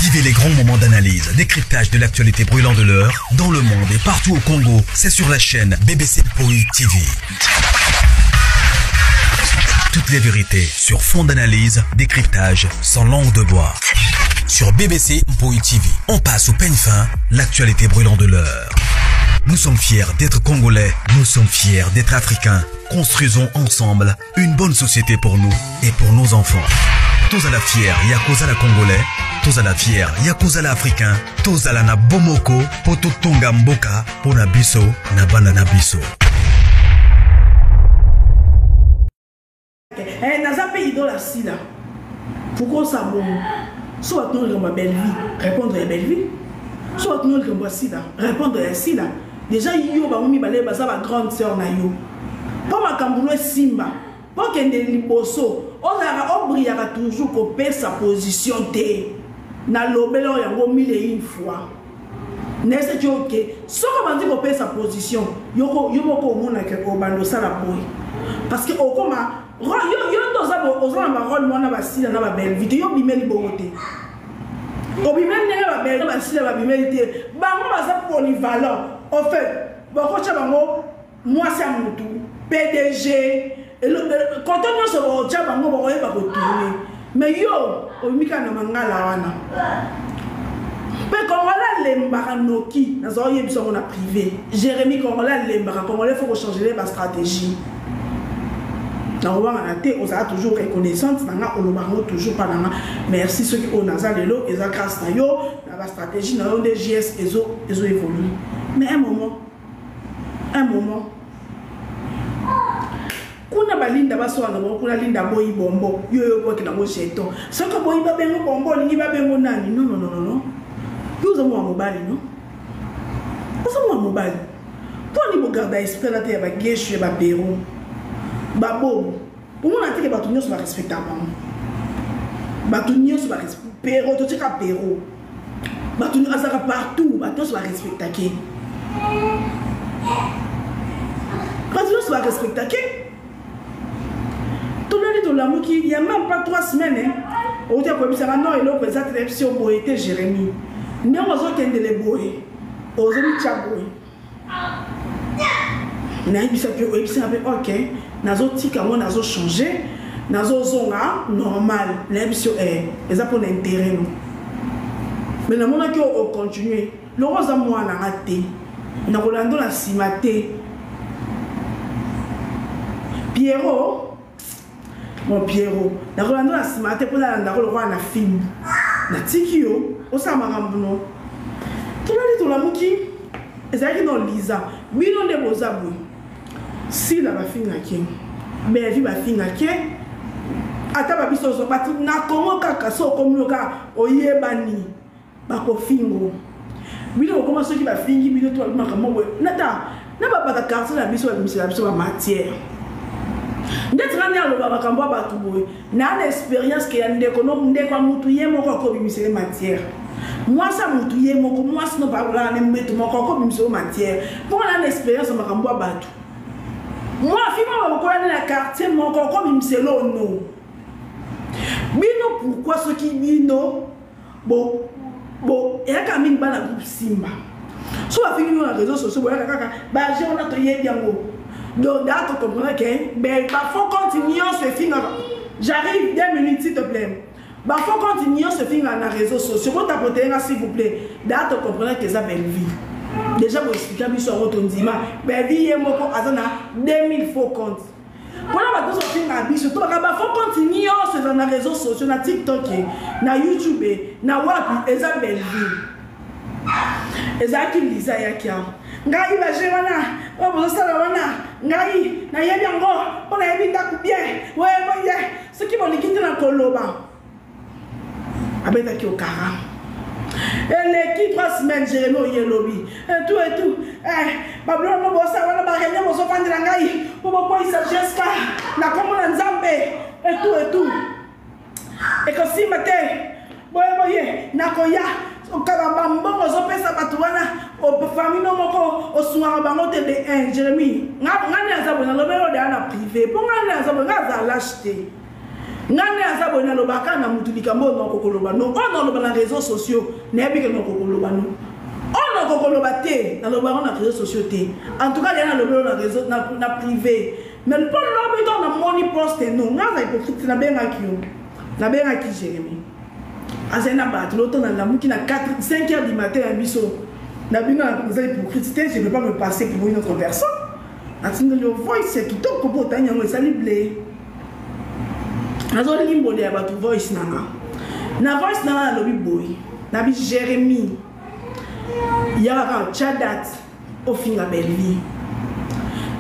Vivez les grands moments d'analyse, décryptage de l'actualité brûlante de l'heure, dans le monde et partout au Congo. C'est sur la chaîne BBC Poi TV. Toutes les vérités sur fond d'analyse, décryptage, sans langue de bois. Sur BBC Mpoi TV, on passe au peigne fin l'actualité brûlante de l'heure. Nous sommes fiers d'être Congolais, nous sommes fiers d'être Africains. Construisons ensemble une bonne société pour nous et pour nos enfants. Tous à la fière, Yakoza la Congolais, tous à la fière, Yakoza la Africain, tous à la na Bomoko, Poto Tonga Mboka, Pona Biso, na Bana na Biso. Eh, naza mpe idole asila pourquoi osa bongo so batuni likambo ya bellevie répondre ya bellevie so batuni likambo ya sila répondre ya sila déjà yo bango mibale baza ba grande sœur na yo mpo makambo no esimba mpo okende liboso ozalaka obrillaka toujours kopesa position te nalobela oyo yango mille et une fois nayesaki oke soki obandi kopesa position yo moko omonake obanda osala boye parce que okoma yo nde oza na barole mwana basila na babelvi te yo obimeli bongo te obimeli ndenge babelvi basila babimeli te bango baza polyvalent au fait bakotya bango mwasi ya mutu pdg koto nyonso bakotya bango bakoyeba kotourne mais yo obimi kaka na mangala wana mpe congolais alembaka noki nazala oyebisa yango na privé jérémi congolais alembaka congolais faut kochangele bastratégie nakobangana te ozala toujours reconnaissante na nga olobaka yango toujours mpa na nga merci soki oyo naza lelo eza grâce na yo na bastratégie na yo nde js ezo ezo évolue mais un moment un moment kuna balinda baswana bango kuna linda aboyi bombo yo yo obwaki nango jeton soki oboyi babengo bombo olingi babengo nani non non non non yo oza mwa mobali no oza mwa mobali mpo ani bogarda esprit na te ya bageshu ya bapero babobo omona teke bato nyonso barespecta bango bato nyonso pero totika pero bato azalaka partout bato nyonso barespectake bato nyonso barespectake tolali tolamuki ya même pas 3 semaines outi akoyebisaka non eloko eza te nayebisi yo boye te jérémie ndenge ozokendele boye ozomitya boye nayebisaki yo oyebisaka mpe ok nazotika yango nazochange nazozonga normal nayebisi yo eh, eza mpona intérêt no mais namonaki oyo ocontinue loko oza mwana nga te nakolanda na nsima te pierrot Mon Pierrot, nakolanda na nsima te mpo nalandako lokola na film. Natiki yo osala makambo no. Tolali tolamuki ezalaki no Liza. Bino nde boza boye. Sila bafingaki, Bellevue bafingaki, ata ba biso ozo bato na Congo kaka so okomi yo kaka oyebani. Bakofingo bino bokoma soki bafingi bino to balobi makambo boye nata na babaka quartier na biso babimisela biso bamatière ndeti nga nde aloba makambo ya bato boye naa na expérience ke ya ndeko no ndeko ya mutu ye moko akobimisele matière mwasi ya mutu ye moko mwasi no bakolala ne mbeto moko akobimiselo matière mpo nga naa na expérience ya makambo ya bato mwa fima bakokolani na quartier moko akobimiselo no bino pourquoi soki bino bo bo eyaka mingi bana groupe simba so bafingi bino na réseau sociaux boyaka kaka baje wana toyebi yango donc daa tocomprendre ke bafaux compte nyonso efingaka j'arrive deux minutes s'il te plaît bafaux compte nyonso efingaka na réseau sociaux botapote nga s'il vous plaît daa tocomprendre ke eza bellevue déjà boexplika biso yango tondima bellevue ye moko aza na 2000 faux compte mpona bato nyonso bafingaka biso tobaka bafaux compte nyonso eza na réseau sociaux na tiktok na youtube na wapi eza bellevue ezalaki liza ayaki awa ngai baje wana oyo bozosala wana ngai nayebi yango mpo nayebi ndako bien weye soki bolingi te na koloba abetaki okara eleki 3 semaines jeremi oye lobi etu etu eh, babiloko yango bosa wana bareunion bozofandela ngai mpo bokweyisa jeska na nkombo na nzambe etu etu ekosimba te boye boye nakoya okaba bambongo ozopesa bato wana famille no moko osungaka bango te de 1 jeremi ngai nde naza boye nalobeli oyo deya na privé mpo ngai nde naza boye ngai aza lashe te. Nga nde aza boye nalobaka na mutu likambo oyo nako koloba no oyo naloba na réseaux sociaux nayebi ke nako koloba no oyo nako koloba te naloba yango na réseaux sociaux te. En tout cas ya nalobi oyo na réseau na privé, mais mpo lobi ntango namoni poste no nga aza hypocrite, nabengaki yo, nabengaki Jérémie azali na bato loto nalamuki na 4 5 heures du matin ya biso na bino. Naza hypocrite te, je ne peux pas me passer pour une autre personne. Natindeli yo voice ya kitoko mpo otangi yango, esali ble. Nazolimbola ya bato voice na nga. Na voice na nga nalobi boye, nabi Jérémie, yaka kaka tya date ofinga Bellevie,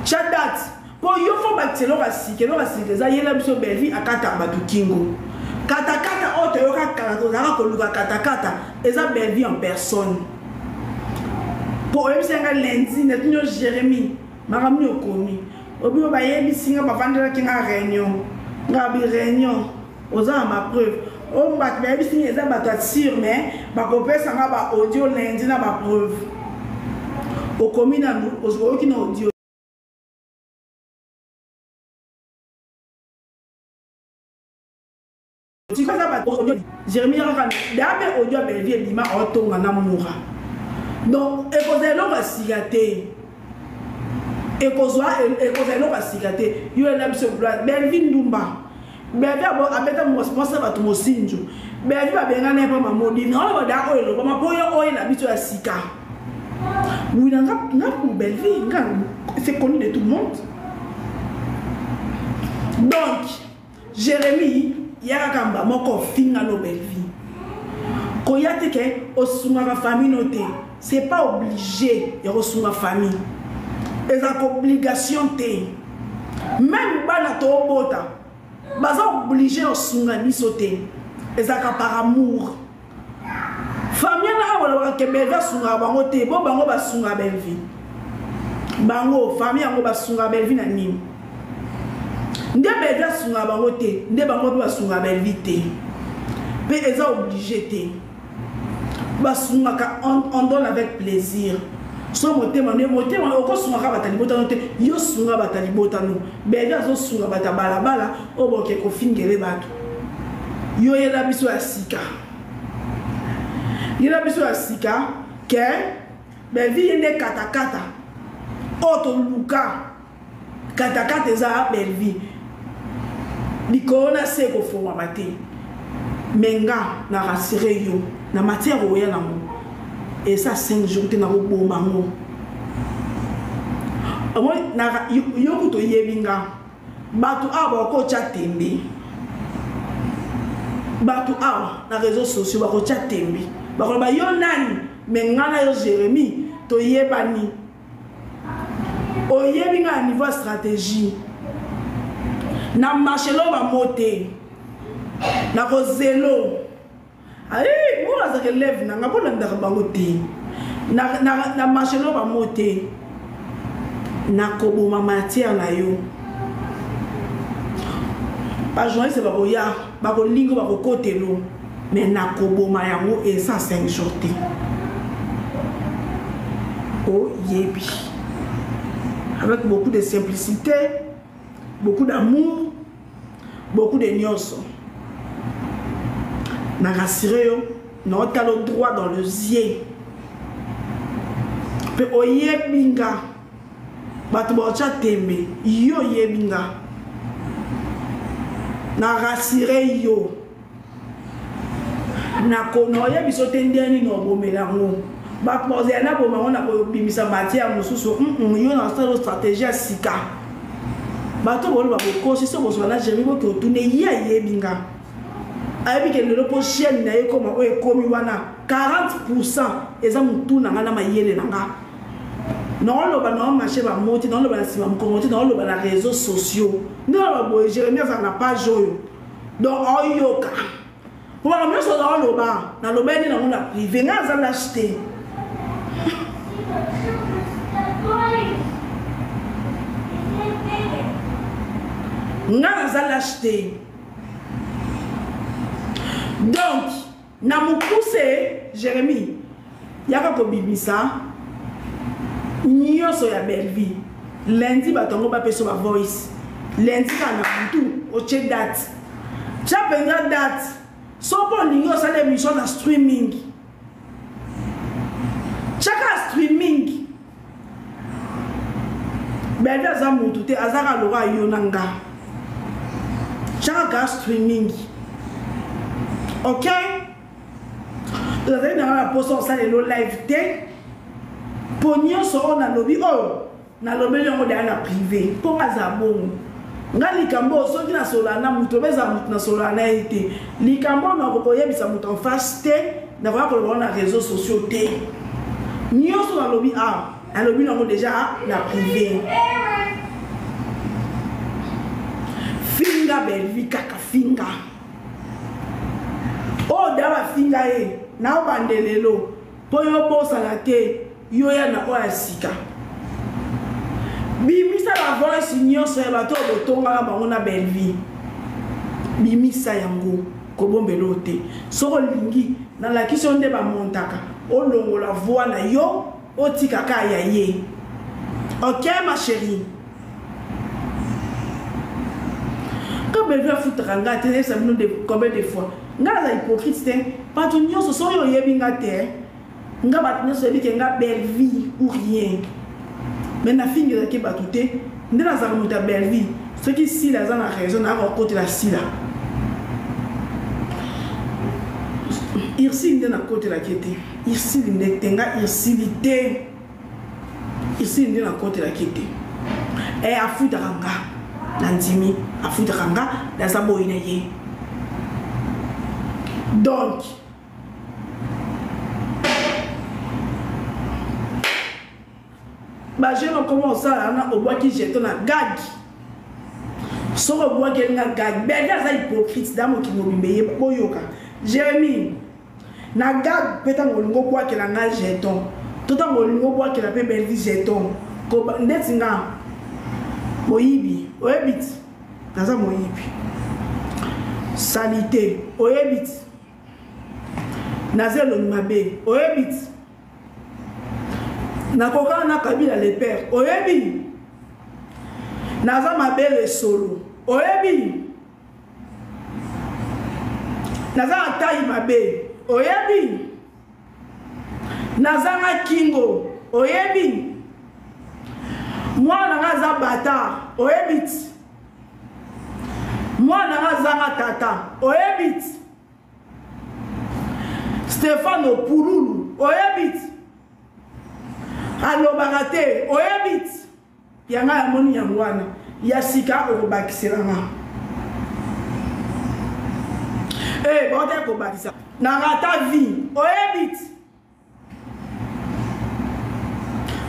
tya date mpo yo fo bakisa eloko ya sika. Eloko ya sika eza yela biso Bellevie akata bato kingo, katakata oyo toyoka kala, tozalaka koluka katakata, eza Bellevie en personne. Mpo oyebisi nga lundi, natuni yo Jérémie, makambo nini okomi obi oyo bayebisi nga bavandelaki nga réunion. Nga bi réunion oza na bapreuve oyo bato bayebisi nga eza bato ya sire, mais bakopesa nga ba audio lundi na bapreuve. Okomi nanu oyoki na audio tikaza bato. Jérémie kaka daa mpe audio ya Bellevie ebima aotonga na mura, donc ekozala eloko ya sika te, ekozwa ekozala eloko ya sika te. Yo ela biso Bellevie ndumba, Bellevie abeta mwasi ya bato mosinjo, Bellevie babengana ye mpo mamodi na oyo bada oyo elobama mpo yo oyela biso ya sika. Oui, nga nga pour Bellevie nga, c'est connu de tout le monde. Donc Jérémie, yaka kamba moko ofinga no Bellevie, koya te ke osungaka famille no te. C'est pas obligé ya kosunga famille, ezalaka obligation te. Même bana toobota baza obligé osunga biso te, ezalaka par amour. Famille wana awa balobaka ke Bellevie asungaka bango te, bo bango basunga Bellevie, bango famille yango basunga Bellevie na nini? Nde Bellevie asungaka bango te, nde bango mpe basunga Bellevie te, mpe eza obligé te. Basungaka, on donne avec plaisir. So motema nde motema, okosungaka bato ya libota no te, yo sunga bato ya libota no. Bellevie azosunga bato ya balabala oyo boke kofingele bato. Yo yela biso ya sika, yela biso ya sika ke Bellevie ye nde katakata oyo toluka. Katakata eza Bellevie, likolo na se ekofongwama te. Me nga na rassure yo na matière oya nango eza 5 jours te, nakoboma yango. Yo kutu oyebi nga, bato awa bakotya tembe, bato awa na réseaux sociaux bakotya tembe, bakoloba yo nani. Me nga na yo Jérémie toyebani, oyebi nga na niveau ya stratégie na marchelo bamo te, nakozelo ayi mo azalaka élève na nga, bolandaka bango te na marchelo bamo te, nakoboma matière na yo. Bajournaliste bakoya, bakolinga, bakokotelo, mais nakoboma yango eza 5 jours te. Oyebi, avec beaucoup de simplicité, beaucoup d'amour, beaucoup de nyonso, na rassure yo, naotala droit dans le yeux mpe oyebi nga, bato baotya tembe, yo oyebi nga, na rassure yo, nakoyebi so te ndenge nini obomela yango. Bato bazala na boma yango na kobimisa matière mosusu. Yo na osala stratégie ya sika, bato boloba bokosi. So bozwa na Jérémie, boke otune ye, ayebi nga, ayebi ke lelo mpo chaîne na ye ekoma oyo ekomi wana, 40% eza motu na nga na mayele na nga. Naoloba naomarche bamoti, naoloba na nsima mokongo te, naoloba na réseaux sociaux nde oloba boye. Jérémie azala na page oyo, donc oyoka po makambo nyonso naoloba, naloba ye nde nango na privé. Ngai aza lâche te, nga naza lâche te. Donc na mokuse, Jérémie, yaka kobimisa nyonso ya Bellevie lundi. Bato yango bapesa ba voice lundi kaka na butu, otie date. Tya mpenza date. Soki olingi osala émission na streaming. Tyaka streaming. Bellevue aza mutu te, azaka lokola yo na nga. Tyaka streaming. Ok? Tozali na nga na posa osala elo live te. Po nyonso oyo nalobi oyo Nalobeli yango deja na prive mpo nga aza bongo. Nga likambo oyo soki nasolola na moto obe ezala moto nasolola na ye te. Likambo oyo nakoki koyebisa moto en face te, nakoya koloba yango na réseaux sociaux te. Nyonso nalobi awa, nalobi yango deja na prive. Finga Bellevue kaka finga. Oyo da bafinga ye, naobande lelo. Mpo yo bosana te yo ya na oyo ya sika. Bimisa ba voice nyonso ya bato oyo botongaka bango na Bellevue. Bimisa yango kobombela oyo te. Soki olingi nalakisi yo nde bamontaka olongola voix na yo otika kaka ya ye. Ok ma chérie. Quand Bellevue afutaka nga te nayebisa bino de combien de fois nga naza hypocrite te bato nyonso soki oyebi nga te nga bato nyonso oyebi ke nga Bellevue ou rien mais nafingelaki bato te nde nazalaka moto ya Bellevue soki Sila aza na raison nayaka kokotela Sila Ursile nde nakotelaki te Ursile nde te nga Ursile te Ursile nde nakotelaki te e afutaka nga nandimi afutaka nga naza boyi na ye donc bajeune okoma osala wana obwaki jeton na gag soki obwakeli nga gag belge aza hypocrite da mokili mobimba eyeba boyoka jérémie na gag mpe ntango olingi obwakela nga jeton to ntango olingi obwakela mpe belvi jeton ndeti nga moyibi oyebi ti naza moyibi salite oyebi ti naza elongi mabe oyebi ti nakokana na kabila le père oyebi naza mabele solo oyebi naza na tai mabe oyebi nazanga kingo oyebi mwana na nga aza bata oyebi ti mwana na nga azanga tata oyebi ti stefano pululu oyebi ti alobaka te oyebi ti Ya nga namoni yango wana. Ya sika okobakisela nga. Eh, baotaki kobakisa. Na rata vie. Oyebi ti.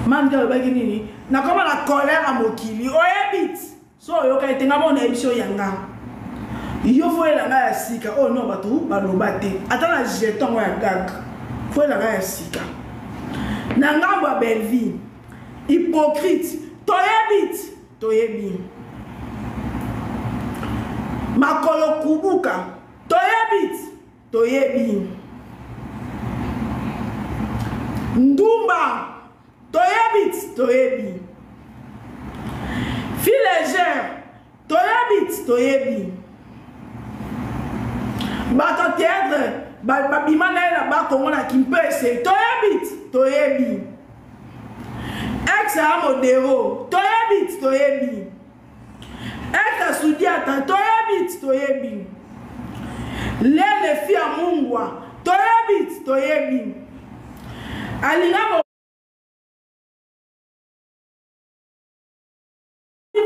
Mami alobaki nini? Nakoma na colère ya mokili. Oyebi ti. So oyoka ete nga mona yebi so yanga. Yo foyela nga ya sika oyo no bato baloba te. Ata na jeton ya gag. Foyela nga ya sika. Na ngambo ya Bellevue. Hypocrite. Toyebi ti. Toyebi. Makolo kubuka. Toyebi ti. Toyebi. Ndumba. Toyebi ti. Toyebi. Fille légère. Toyebi ti. Toyebi. Bato théâtre babima na ye na bakongo na kimpese. Toyebi ti. Toyebi. Ex ya modero toyebi ti toyebi. Ex ya sudiata toyebi ti toyebi. Lele fi ya mungwa toyebi ti toyebi. Alinga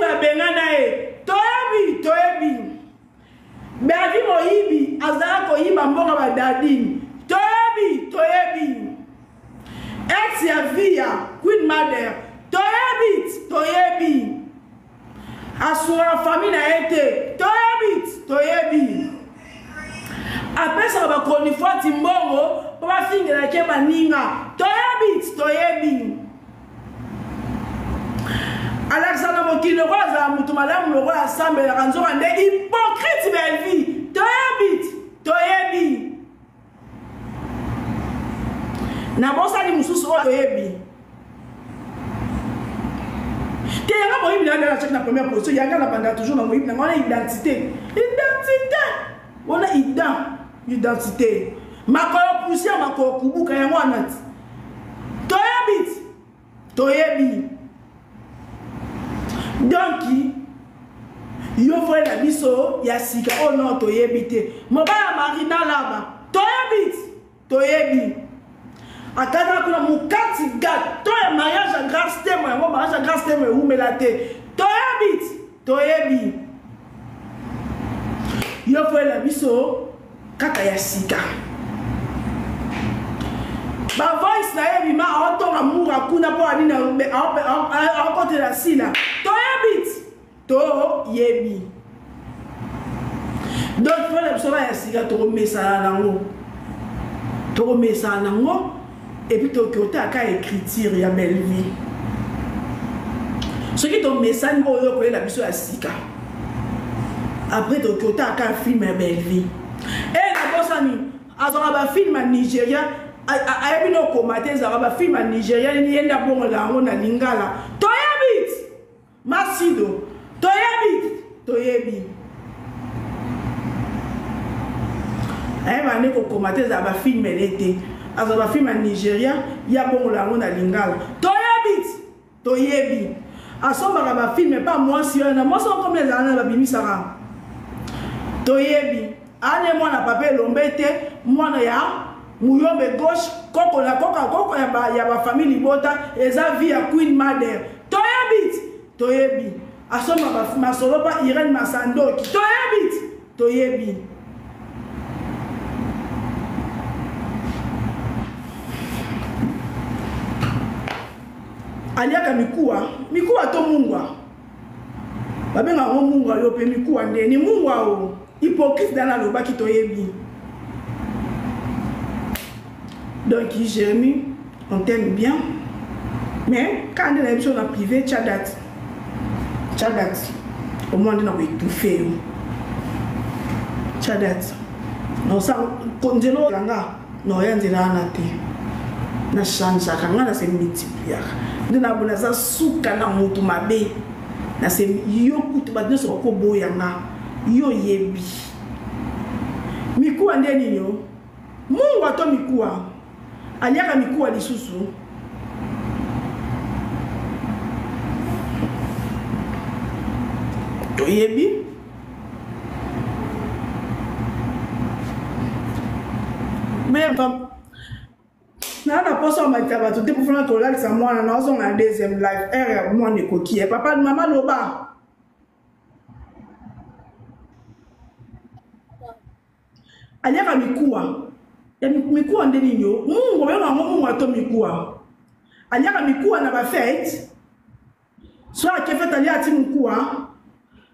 babengana ye toyebi toyebi. Bervi moyibi azala koyiba mbongo ba dadine toyebi toyebi. Ex ya via Queen Mother toyebi toyebi. Asungaka famille na ye te toyebi toyebi. Apesaka ba chronifuati mbongo mpo bafingelaki ye baninga toyebi toyebi. Alakisa na mokili lokola azala moto malamu lokola asambelaka nzoka nde hypocrite Bellevue toyebi toyebi. Nabosani mosusu oyo toyebi te. Yanga moyibi na nga natiaki na première position, yanga na banda toujours na moyibi na nga wana identité identité. Wana ident identité. Makolo poussière makolo kubuka yango wana ti. Toyebi ti. Toyebi. Donc yo voyela biso ya sika oyo oh non toyebi te. Mobali ya Marina Laba toyebi ti. Toyebi. Akataka kuna mokati gato ya mariage ya Grace Temo yango mariage ya Grace Temo ewumela te. Toyebi ti. Toyebi. Yo voyela biso kaka ya sika. Ba voice na ye ebima aotonga mura kuna mpo anini aokotela sila. Toyebi ti. Toyebi. Donc voyela biso ya sika tokomesana nango. Tokomesana nango et puis tokoki otaka écriture ya Bellevue. Soki tomesani oyo okoyela biso ya sika. Après tokoki otaka film ya Bellevue. Eh nabosani azwaka ba film ya Nigeria ayebi no koma te ezalaka ba film ya Nigeria nini ye nde abongola yango na lingala. Toyebi Masido toyebi toyebi ayeba nde kokoma te ezala bafilme ne te azwa bafilme ya nigeria ya bongola yango na lingala toyebi toyebi asombaka bafilme pa mwasi wana mwasi wana komi ezala na babimisaka toyebi ane mwana papa elombe te mwana ya muyombe gauche koko na koka koko ya ba ya ba famille libota eza vie ya queen mother toyebi toyebi asomba ba masolo pa Irène Masandoki toyebi toyebi aliaka mikuwa mikuwa to mungwa babenga yango mungwa yo mpe mikuwa ndeni mungwa o hypocrite dana alobaki toyebi donc Jérémie on t'aime bien mais quand nde na biso na privé tya date tya date omona nde na koétouffe yo tya date nzela oyo Noya nzela wana te na changeaka nga na se multipliaka nde na bona naza suka na mutu mabe na se yo kutu bato nyonso bakoboya nga yo oyebi mikuwa nde nini o mungwa to mikuwa aliaka mikuwa lisusu toyebi naa na poso amatisa bato te pofana kolalisa mwana naozonga na deuxième life heure ya mwana ekoki ye papa mama loba aliaka mikuwa ya mikuwa nde nini o mungu obenga yango mungu ato mikuwa aliaka mikuwa na bafete so ake fete alia ati mokuwa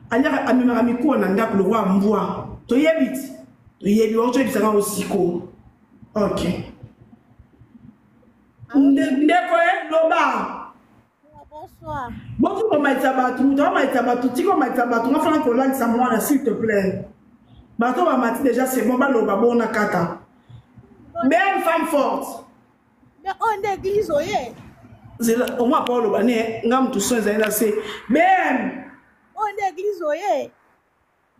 aliaka amemaka mikuwa na ndako lokola mbwa toyebi ti toyebi wango toyebisaka ngo siko ok ndeko e loba Bonsoir. Boki komatisa bato moto amatisa bato tika omatisa bato nga fana kolalisa mwana s'il te plaît bato bamati déjà c'est bon baloba bona kata belle femme forte Mais oyo nde église oye. Zela omwa pa oloba ne nga mutu son ezali na se. BM. Oyo nde église oye.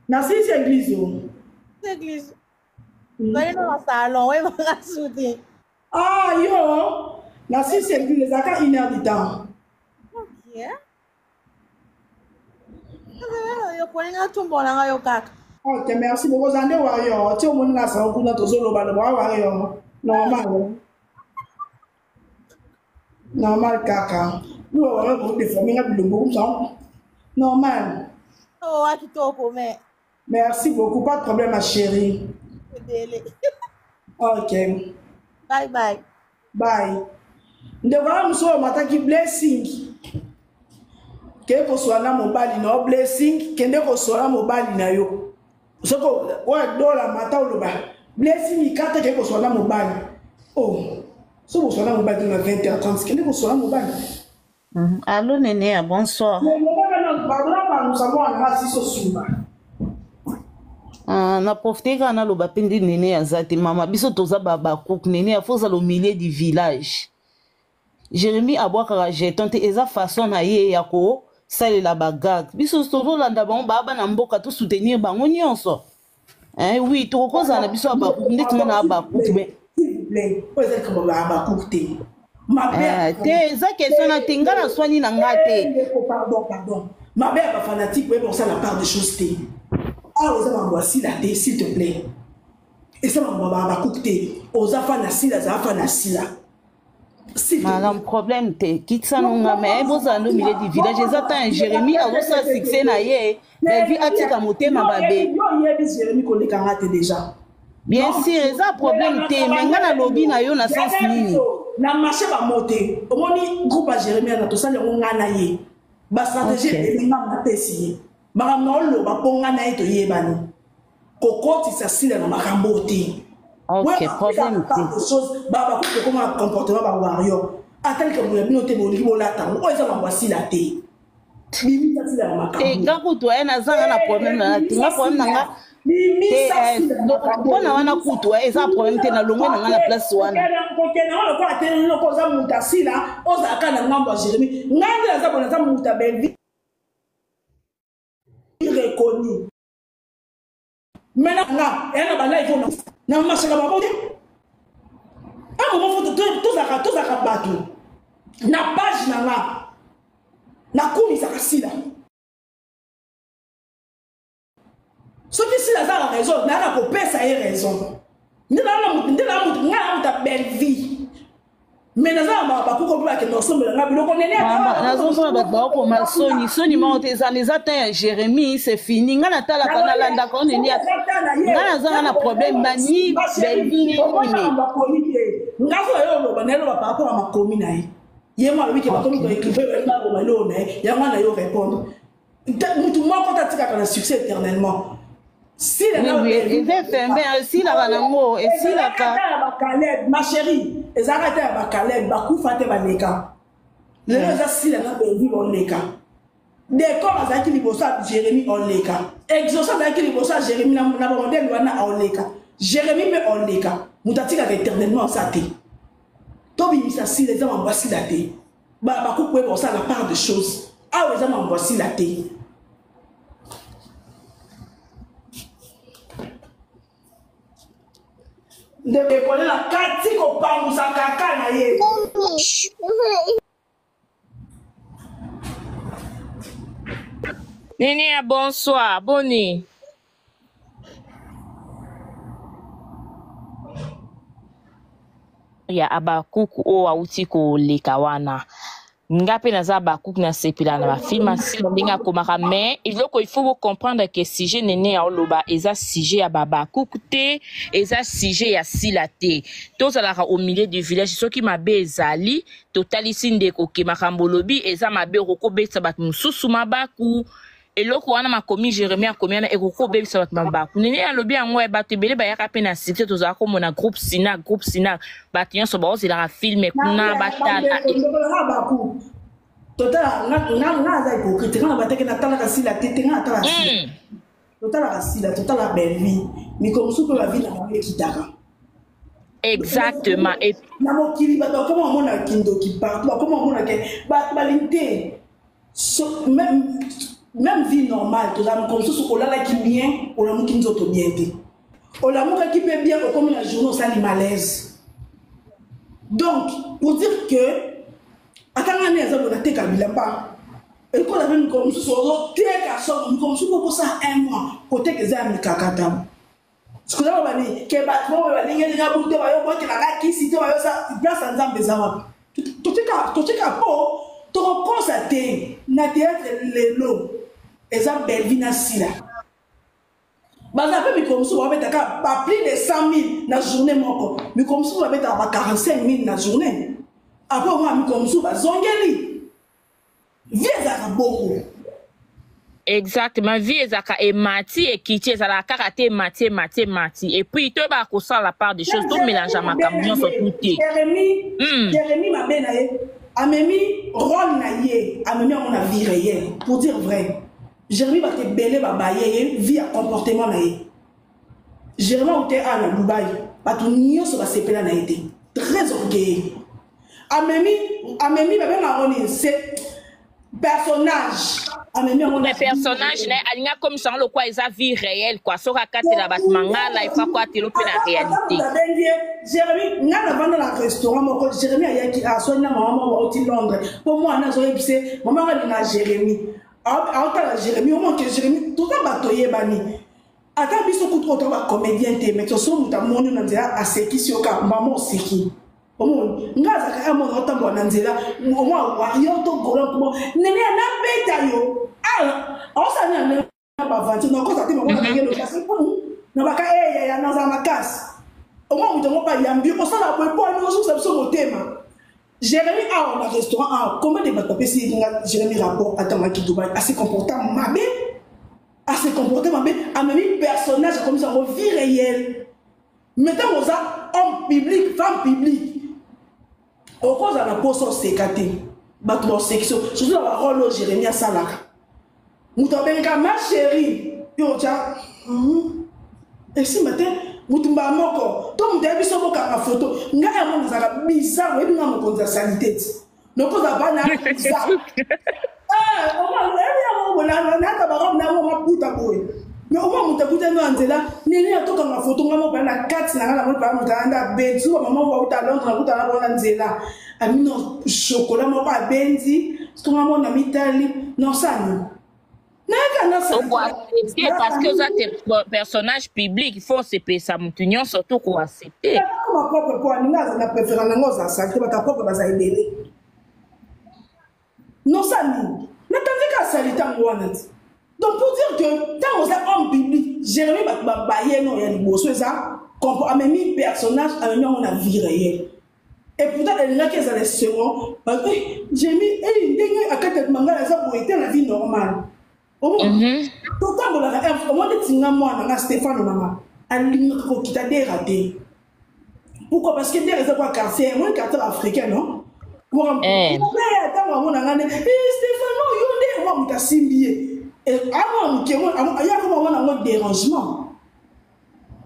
Na sisi église o. Église. Bali na salon oye baka soute. Ah yo na sisi église ezalaka une heure du temps. Ok. Yokolinga tumbo na nga yo kaka. Ok, merci beaucoup. Oza nde warrior. Ti omoni na sango kuna tozoloba loba wa warrior. Normal. Normal kaka. Nous warrior ko déformer nga bilombo comme ça. Normal. Oh, wa kitoko mais. Merci beaucoup, pas de problème ma chérie. Ebele. Ok. Bye bye. Bye. Ndeko wana mosusu omataki blessing. Kende koswana na mobali na yo blessing, kende koswana na mobali na yo. Soki oyo dola mata oloba blessing ikata kende koswana na mobali. Oh, soki oswana na mobali na 20h30 kende koswana na mobali. Mm. Allô Néné, bonsoir. Ah, na profite kaka naloba mpe nde nene aza te mama biso toza babacook nene afo ozala au milieu du village jérémie abwakaka jeton te eza façon na ye ya kosalela bagag biso tozolanda bango baa bana mboka tosoutenir bango nyonso. Eh, oui tokokozala na biso abakuku ndeti nga na abakuku me oyo eza likambo ya abakuku te eh, te eza question na te nga naswani na nga te pardon pardon mabe ya bafanatike oyeba kosala part de chose te awa eza mambo ya sila te s'il te plaît eza mambo ya bakuku te oza fan ya sila azala fan ya sila Madame, problème te kitisa no nga mais bozala no milieu du village eza temps ya jérémie azosala succès na ye belvi atika motema mabe yo oyebi jérémie koleka nga te déjà bien sûr eza problème te mais nga nalobi na yo na sens nini na marché bamo te omoni groupe ya jérémie ana tosali yango nga na ye bastratégie ebele nga napesi ye makambo na oloba mpo nga na ye toyebani kokotisa sila na makambo te ok problème te chose babakoki kokoma na comportement ba warrior ata likambo ya bino te bolingi bolata yango oyo eza mambo ya sila te bimisa sila na makambo te nga kutu aye nazanga na problème na te nga problème na nga mpo na wana kutu eza problème te nalongwe na nga na place wana kokende yango lokola te loko oza moto asila ozalaka na ngambo ya jérémie ngai nde naza bona naza moto ya belvi reconnu me na nga eya na balive oyo na masaka bango te un moment fo tozalaka tozalaka bato na page na nga nakumisaka sila soki sila aza na raison nayaka kopesa ye raison nde naa moto ngai na moto ya belle vie me naza na mabakuko mpe bakende kosombela nga biloko nene nazomona bato baokoma soni soni moko te ezana eza temps ya jérémie c'est fini ngai natalaka nalandaka o nene ngai nazanga na problème bani belvini nga so yo oloba naye loba par rapport ya makomi na ye ye mo alobi ke bakomi koécrive bakoma eloo na ye yango wana yo répondre mutu moko te atikaka na succès éternellement eza éphémère esilaka nango esilaka ya bakaleb ma chérie ezalaka te ya bakaleb bakufa te baleka lelo eza sila na belvi boleka decor azalaki liboso ya jérémie oleka exauce azalaki liboso ya jérémie na bamodele wana oleka jérémie mpe oleka moto atikaka éternellement aza te tobimisa sila eza mambo asila te bakoki koyeba kosala part de chose awa eza mambo asila te ndeko ekole na kati kopangusa kaka na ye Nini ya bonsoir, boni. Ya abakuku oyo awuti koleka wana nga mpe naza abakuku nasepela na bafilme asila ndenge akomaka mais eloko il faut bocomprendre ke sujet nene ya oloba eza sujet ya babakuku te eza sujet ya sila te tozalaka au milieu du village soki mabe ezali totalisi ndeko ke makambo olobi eza mabe okokobetisa bato mosusu mabaku eloko wana makomi jeremie akomi wana ekoki kobebisa bato mabaku nene alobi yango ya bato ebele bayaka mpe na succès tozala komona groupe sina groupe sina bato nyonso baozelaka filme kuna batala totala nga aza hypocrite nga na bateke natalaka sila te te nga natalaka sila hmm. totalaka sila totalaka bellevie mikolo mosusu mpe bavi na bango ekitaka exactement na mokili bato bakoma komona kindoki partout bakoma komona ke bato balingi te so, même, même vie normale tozala mokolo mosusu olalaki bien olamuki nzoto bien te olamukaki mpe bien okomi na journée osali malaise donc pour dire que ata ngai nde aza boye nateka bilamba ekola mpe mikolo mosusu ozoteka somo mikolo mosusu okosala un mois koteka eza ya mikakatano sikoyo baloba nini ke bato oyo balingeli nga bute bayobwakela nga kisi te bayosa place ya nzambe eza wapi totika mpo tokokosa te na théâtre lelo eza belvi na sila baza mpe mikolo mosusu babetaka ba plus de 100 000 na journée moko mikolo mosusu babetaka ba 45 000 na journée après omona mikolo mosusu bazongeli vie ezalaka bongo exactement vie ezalaka emati ekiti ezalaka kaka te emati emati emati epuis toyebaka kosala part des choses tomélange makambo nyonso tu te jérémi mabe na ye amemi rôle na ye amemi yango na vie réelle pour dire vrai jérémi bato ebele babaye ye vie ya comportement na ye Jérémie aute awa na Dubaï bato nyonso basepela na ye te très orgueilleux amemi amemi babenga yango nini c'est personnage Amemi yango Mais personnage na ye alingi akomisa yango lokola eza vie réelle quoi. Soki akatela bato mangala il faut akwatela mpe na réalité. Abengi ye Jérémie, ngai navanda na restaurant moko, Jérémie ayaki aswani na mama moko auti Londres mpo mwana azoyebisa ye mama ngo alinga Jérémie, aotala Jérémie, omonke Jérémie toza bato oyebani ata biso kutu oyo toza bacomédien te, mais toso moto amoni na nzela asekisi yo kaka mama oseki. Omoni nga azalaka ya mona otambola na nzela omwa wario to gola mpo nene ya nabeta yo aosala nini na ndenge baventure nakosa te mabona ndenge lokasi na baka eyaya nazala makasi omwa moto yango bayambi osala boye mpo ani ozongisa biso motema. Jérémy awa na restaurant awa, combien de bato bapesi nga Jérémy rapport atangaki Dubai, ase comporta mabe, ase comporte mabe, amemi personnage akomisa yango vie réelle. Mais ntango oza homme public, femme publique, okozala na posa oseka te, bato baosekisa surtout na barole oyo Jérémy asalaka. Moto abengaka ma chérie, yo otya esimba te motu mbala moko to moto ayebi so bokanga foto. Ngai yango nazalaka bizarre, oyebi ngai mokonzi ya salite ti nokozala bana bizarre oyebi yango nayaka barobe na yango maputa boye, mais omwa moto akutani na nzela nini atokanga foto, ngai moko na kati na ngai namoni paa moto alanda abenzi ba mama moko auta Londres, nakuta na bango na nzela amino chokola moko abenzi soki ngai mona mitali nosani nayaka nasani. Okoaccepte parce que oza te personnage public, il faut osepelisa motu nyonso to koaccepte. Koma propre mpo aninga aza na préférence nango ozala sali te, bato ya propre baza ebele. Nosani natanzi ka asali ntango wana ti. Donc pour dire que ntango oza homme public, Jérémi bato babaye no ya liboso eza amemi personnage, amemi yango na vie réelle. Et pourtant elingaki ezala esengo, Jérémi ndenge akati mangala aza boye te na vie normale. Totambolaka omoni neti nga mwana nga Stéphane nanga alingaka kokita dera te. Pourquoi? Parce que dera eza kwa quartier, omoni quartier africain non, ntango amona nga nde Stéphane yo nde mwa moto asimbi ye amona moke ye akoma omona yango dérangement.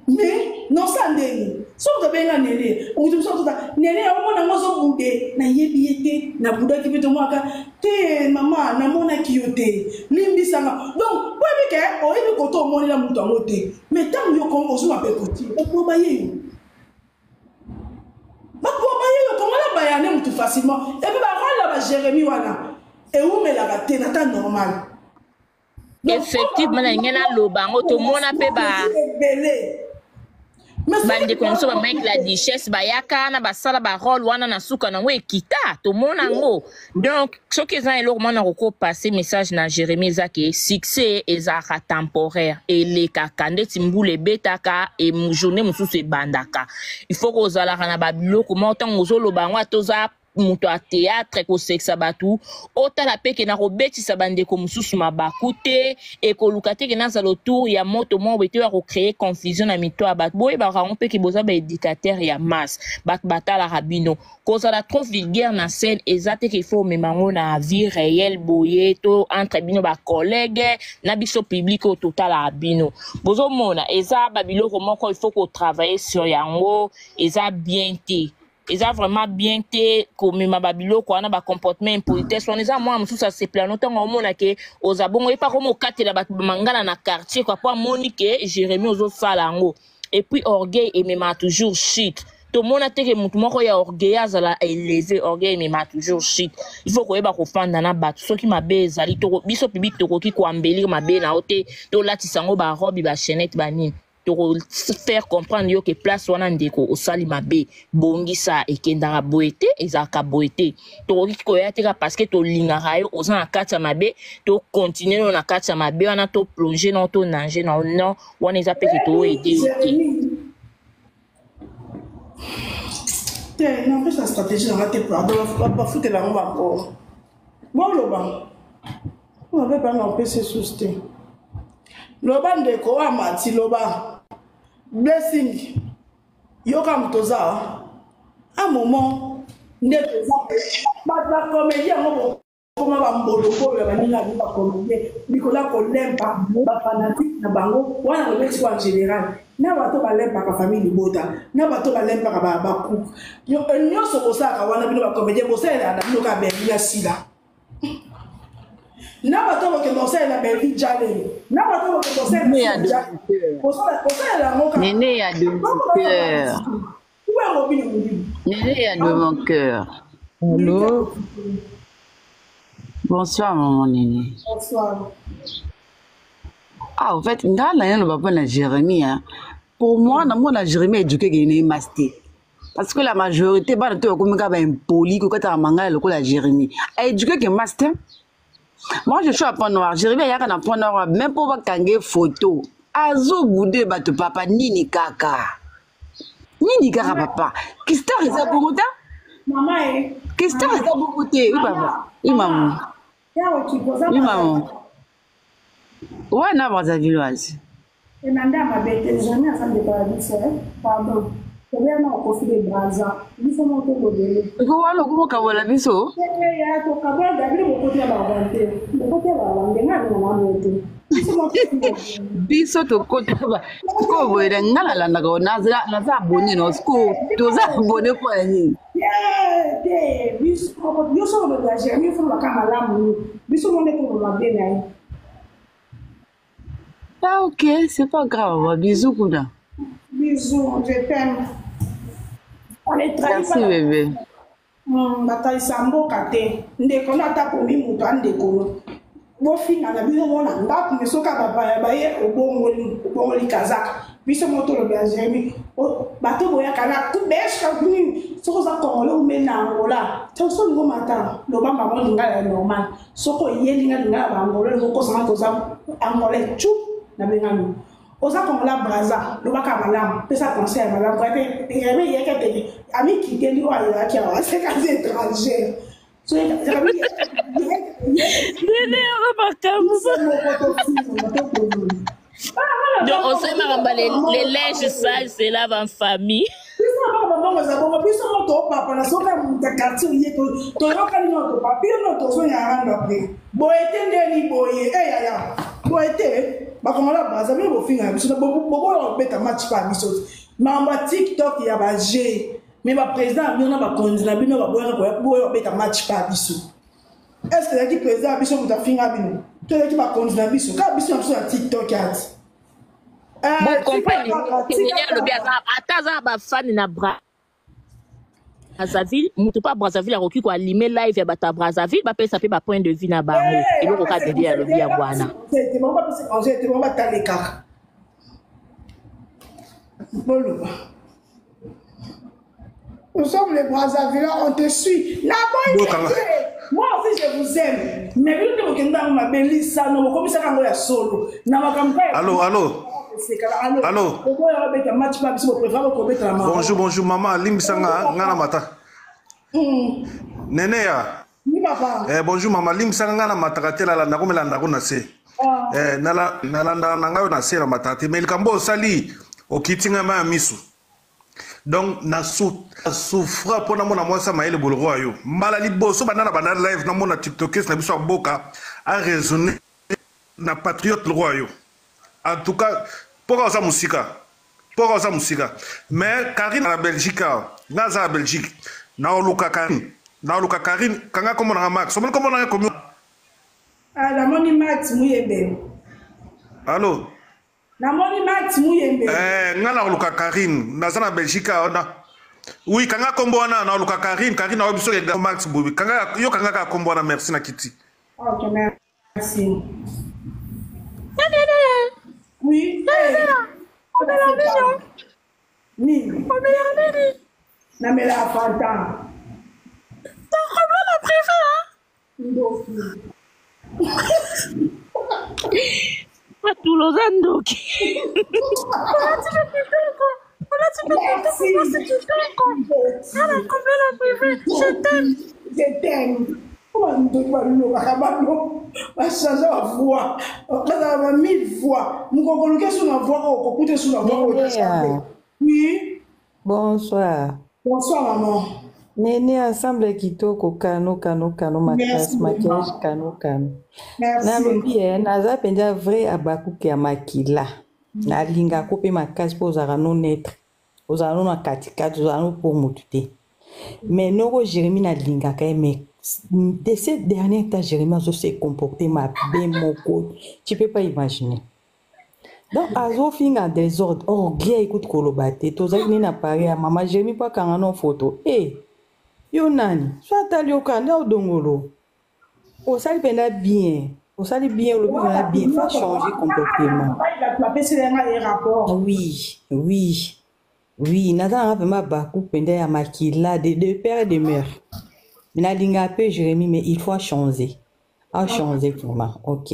Mais nosa ndenge so moto abenga nene, moto mosusu atota nene omona yango ozobude, nayebi ye te, nabudaki mpe tomwaka te, mama namonaki yo te, limbisanga. Donc oyebi ke oyebi koto omonela moto yango te, mais ntango yo ozwa mpe koti okoma ye yo bakoba ye yo kongola bayane motu facilement. Epuis barole ya baJérémi wana ewumelaka te na temps normal. Effectivement, na ndenge naloba yango, tomona mpe ba ebele bandeko na biso ba Mike la Duchesse bayaka na basala barole wana na suka nango ekita, tomona yango. Donc soki eza eloko mwana kokopase message na Jérémie, eza ke succès ezalaka temporaire, elekaka ndeti mbula ebetaka e journée mosusu ebandaka. Il faut kozalaka na babiloko moko ntango ozoloba yango, ata oza moto ya théâtre kosekisa bato, otala mpe ke na kobetisa bandeko mosusu mabaku te, ekoluka te ke nazala autour ya moto moko boye te oyo akocreye confusion na mito ya bato. Boyebaka yango mpe ke boza baéducateur ya masse, bato batalaka bino. Kozala trop vulgaire na scène eza te ke il faut omema yango na vie réelle boye to entre bino bacollègue na biso public oyo totalaka bino. Bozomona eza babiloko moko il faut kotravailler sur yango, eza bien te, eza vraiment bien te komema babiloko wana, bacomportement impolitesse wana. Eza mwana mosusu asepela no ntango omona ke oza bongo, ye mpe akoma okatela bato mangala na quartier kua, mpo amoni ke Jérémie ozosala yango. Et puis orgueil ememaka toujours shit. Tomona te ke motu moko ya orgueil azala élevé. Orgueil ememaka toujours shit. Il faut koyeba kofanda na bato. Soki mabe ezali, biso public tokoki koambelire mabe na yo te, tolatisa yango barobe, bachaînette, banini, toko faire comprendre yo ke place wana ndeko osali mabe, bongisa, ekendaka boye te, ezalaka boye te. Tokoki koya te kaka parce que tolingaka yo, oza na kati ya mabe, tocontinue yo na kati ya mabe wana, toplonge na to nange na non wana eza mpe ke toyede yo te. Te, napesa stratégie nanga te, pardon, bafutela yango bango boloba mabe banga opesa esusu te. Loba ndeko oyo amati, loba Blessing, yoka moto oza un moment nde toza bato bacomédie yango bokoma bambolokolo ya baninga bango bacomédien likolo ya kolempa bafanatike na bango wana kobeti kwa en général na bato balempaka famille libota na bato balempaka bacook nyonso bosalaka wana. Bino bacomédien bosalelaka na bino kaka berli ya sila. Na bato bakende kosalela Bellevue Jalelo, na bato bakende kosalela Jalelo, kosalela yango kaka. Nene ya de mon cœur. Nene ya de mon cœur. Allô? Bonsoir maman Nene. Bonsoir. Ah, en fait, nga na yano papa na Jérémie hein. Pour moi, na mona Jérémie éduqué ke ne masté. Parce que la majorité bana to bakomi kaka ba impoli kokataka mangala lokola Jérémie. A éduqué ke masté. Moi je suis à Point Noir. Jérémie ayaka na Point Noir même po bakange photo. Azo boude bato papa nini kaka. Nini kaka papa. Kistar eza bongo ta? Mama eh. Kistar eza bongo te. Oui papa. Oui maman. Oui maman. Wana Brazzavilloise. Enanda ya mabe te jamais aza ndeko ya biso eh? Pardon. Tobeya na okofi de Brazza. Biso moko tolobele. Eko wana okomokabola biso? Ya tokabola David bokoti ya barwande. Bokoti ya barwande nga na na te. Biso tokota ba sikoyo boye na nga nalandaka naza abonne na sikoyo toza abonne mpo ya nini? Te biso yo soko olobela Jeremie fo lobaka malamu biso mo nde toloba mabe na ye. Ah ok, c'est pas grave. Ba bisous kuna. Bisous, je t'aime. On est trahi Merci bébé. Batalisa mboka te. Ndeko no ata komi moto andeko no. Bofinga na bino mona ndako me soki bapaya baye obongoli obongoli kazaka. Biso mo tolobela Jérémie. Bato boyaka na kubesha nini soki oza congolais ou na Angola. Soki olingo mata loba bango lingala ya normal. Soki oyeli nga lingala ba angolais olingo okosanga toza angolais cu nabengami oza kongola braza lobaka malamu pesa conseil ya malamu ate reme eyaki ateke amikiteli oyo ayelaki awa asekasi étranger Nene yango makambo. Donc, on sait makambo les linges sales se lavent en famille. Biso na bana bambongo eza bongo biso mo topapa na soki ya moto ya quartier oye toyokani no topapi yo no tozonya rando apres boye te ndeni boye eyaya eh, boye te bakongola braza bino bofinga biso boboya kobeta match pa biso makambo ya tiktok ya baje me baprésident na bino na bakonzi na bino baboyaka koya kobeta match pa biso. Est ce que ezalaki président ya biso moto afinga bino to ezalaki bakonzi na biso kaka biso na biso na tiktok ati? Bocomprendre alobi ata aza na bafani na Brazzaville, moto mpe ya Brazzaville akoki koalime live ya bato ya Brazzaville, bapesa mpe bapoint de vue na bango. Eloko kaka Dede alobi yango wana. Bango bapesa conseil te, bango batale kaka boloba. Nous sommes les Brazzavillois, on te suit. La bonne Moi aussi je vous aime. Mais bino nde bokenda yango mabe lisano bokomisaka yango ya solo. Na makambo ya Allô, allô. Allô. Okoya obeta match ba biso bopréfère bokobeta na mama. Bonjour, bonjour maman, limbisanga nga na mata. Nene ya. Oui papa. Eh, bonjour maman, limbisanga nga na mataka te lala ndako melanda ko na se. Ah. Eh, nala nalanda na ngai na se na mataka te mais likambo osali okiti ngai ma ya misu. Donc na souffra mpo namona mwasi ya mayele boloko ya yo mbala liboso banda na banda live namona tiktokes na biso ya mboka a raisonne na patriote loko ya yo. En tout cas mpoka oza mosika, mpoka oza mosika, mais Karine na Belgique awa, nga aza na Belgique, naoluka Karine, naoluka Karine. Kanga kombo nanga Max, omoni kombo nanga komi. Ah, namoni Max Muyembe. Allo. Namoni Max Muyembe. Eh, nga naoluka Karine, naza na Belgique awa na. Oui, kanga kombo wana, naoluka Karine, Karine na biso ya Max Bobi. Kanga yo, kanga ka kombo wana, merci na kiti. Ok, merci. Oui. Nini? Namela Fanta. Ndoki. Patulo oza ndoki. Merci. Je t'aime. Je t'aime. Bandoki balobaka bango bachange bavoix, bazala ba mille fois mokokoluke su na voix oyo kokute su na voix oyo. Nénéa. Oui. Bonsoir. Bonsoir maman. Nene, ensemble kitoko, kano kano kano Merci makasi maquillage maman. kano kano. Merci. Nalobi e naza mpenza vrai abakuke ya makila. Nalingako mpe makasi mpo ozalaka no neutre. Ozala no na katikati, ozala no pour motu te. Mais noko Jérémie nalingaka ye mais De ces derniers temps, Jérémie azo se comporter mabe moko. Tu peux pas imaginer. Donc azofinga désordre. Orgueil écoute koloba te. Tozalaki nini na Paris ya mama Jérémie po akanga no photo. Eh, yo nani? So atali yo kanda odongolo. Osali mpenza bien. Osali bien, olobi mpenza bien. Faut changer comportement. Oui, oui. Oui, naza nanga vraiment baku mpenza ya makila de, de père et de mère. Nalingaka mpe Jérémie, mais il faut changer. A changer vraiment. Ok.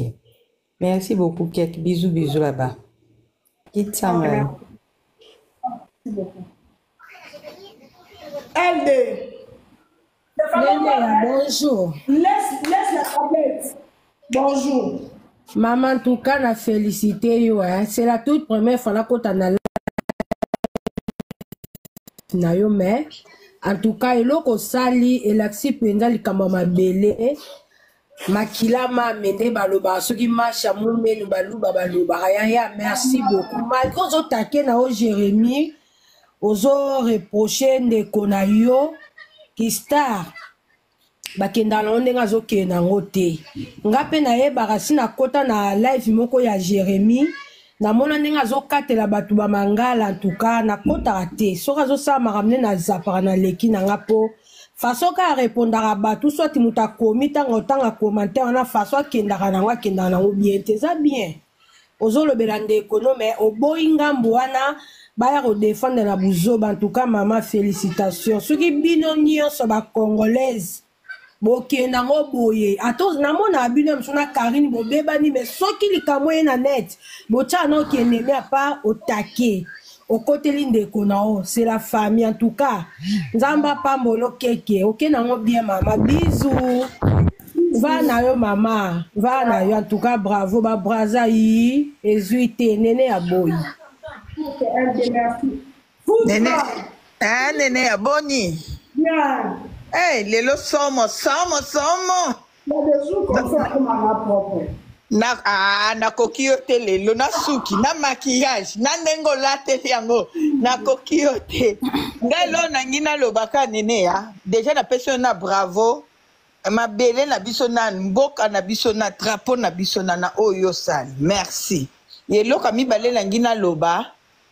Merci beaucoup, Kek. Bisous, bisous là-bas. Kitsanga. Merci beaucoup. LD. Nene, bonjour. Laisse, laisse la tablette. Bonjour. Maman, en tout cas, na félicité yo. Hein. C'est la toute première fois nakota na na yo mais en tout cas eloko osali elakisi mpenza likambo ya mabele makila mame nde balobaka soki masha mumenu baluba balobaka yaya merci beaucoup malgré ozotake na yo jérémie ozo reproche ndeko na yo kistar bakendaka nango ndenge azokende yango te nga mpe nayebaka si nakota na live moko ya jérémie namona ndenge azokatela bato bamangala ntuka nakotaka te soki azosala makambo nde nazapaka naleki na nga mpo façon kaka arepondaka bato soit moto akomi ntango otanga commentaire wana façon akendaka nango akendaka nango bien te eza bien ozolobela ndeko no mais oboyi ngambo wana baya kodefendre na buzoba en tout cas mama félicitation soki bino nyonso bacongolaise bokende yango boye ata namonaka bino ya mosusu na karine bobebani mais soki likambo ye na net botyaa na okende mi apart otake okoteli ndeko na yo c'est la famille en tout cas nzambe apambolo keke okende yango bien mama bizu va na yo mama va na yo en tout cas bravo babraza yi ezwi te nene ya boyi nene ah, nene ya boni Bien. hey, lelo somo somo somo na ah, nakoki yo te lelo na suki na maquillage na ndenge olateli yango nakoki yo te ngai loo nangi nalobaka nene ya deja napesi yo na bravo mabele na biso na mboka na biso na drapeau na biso na na oyo osali merci eloko ya mibale nangi naloba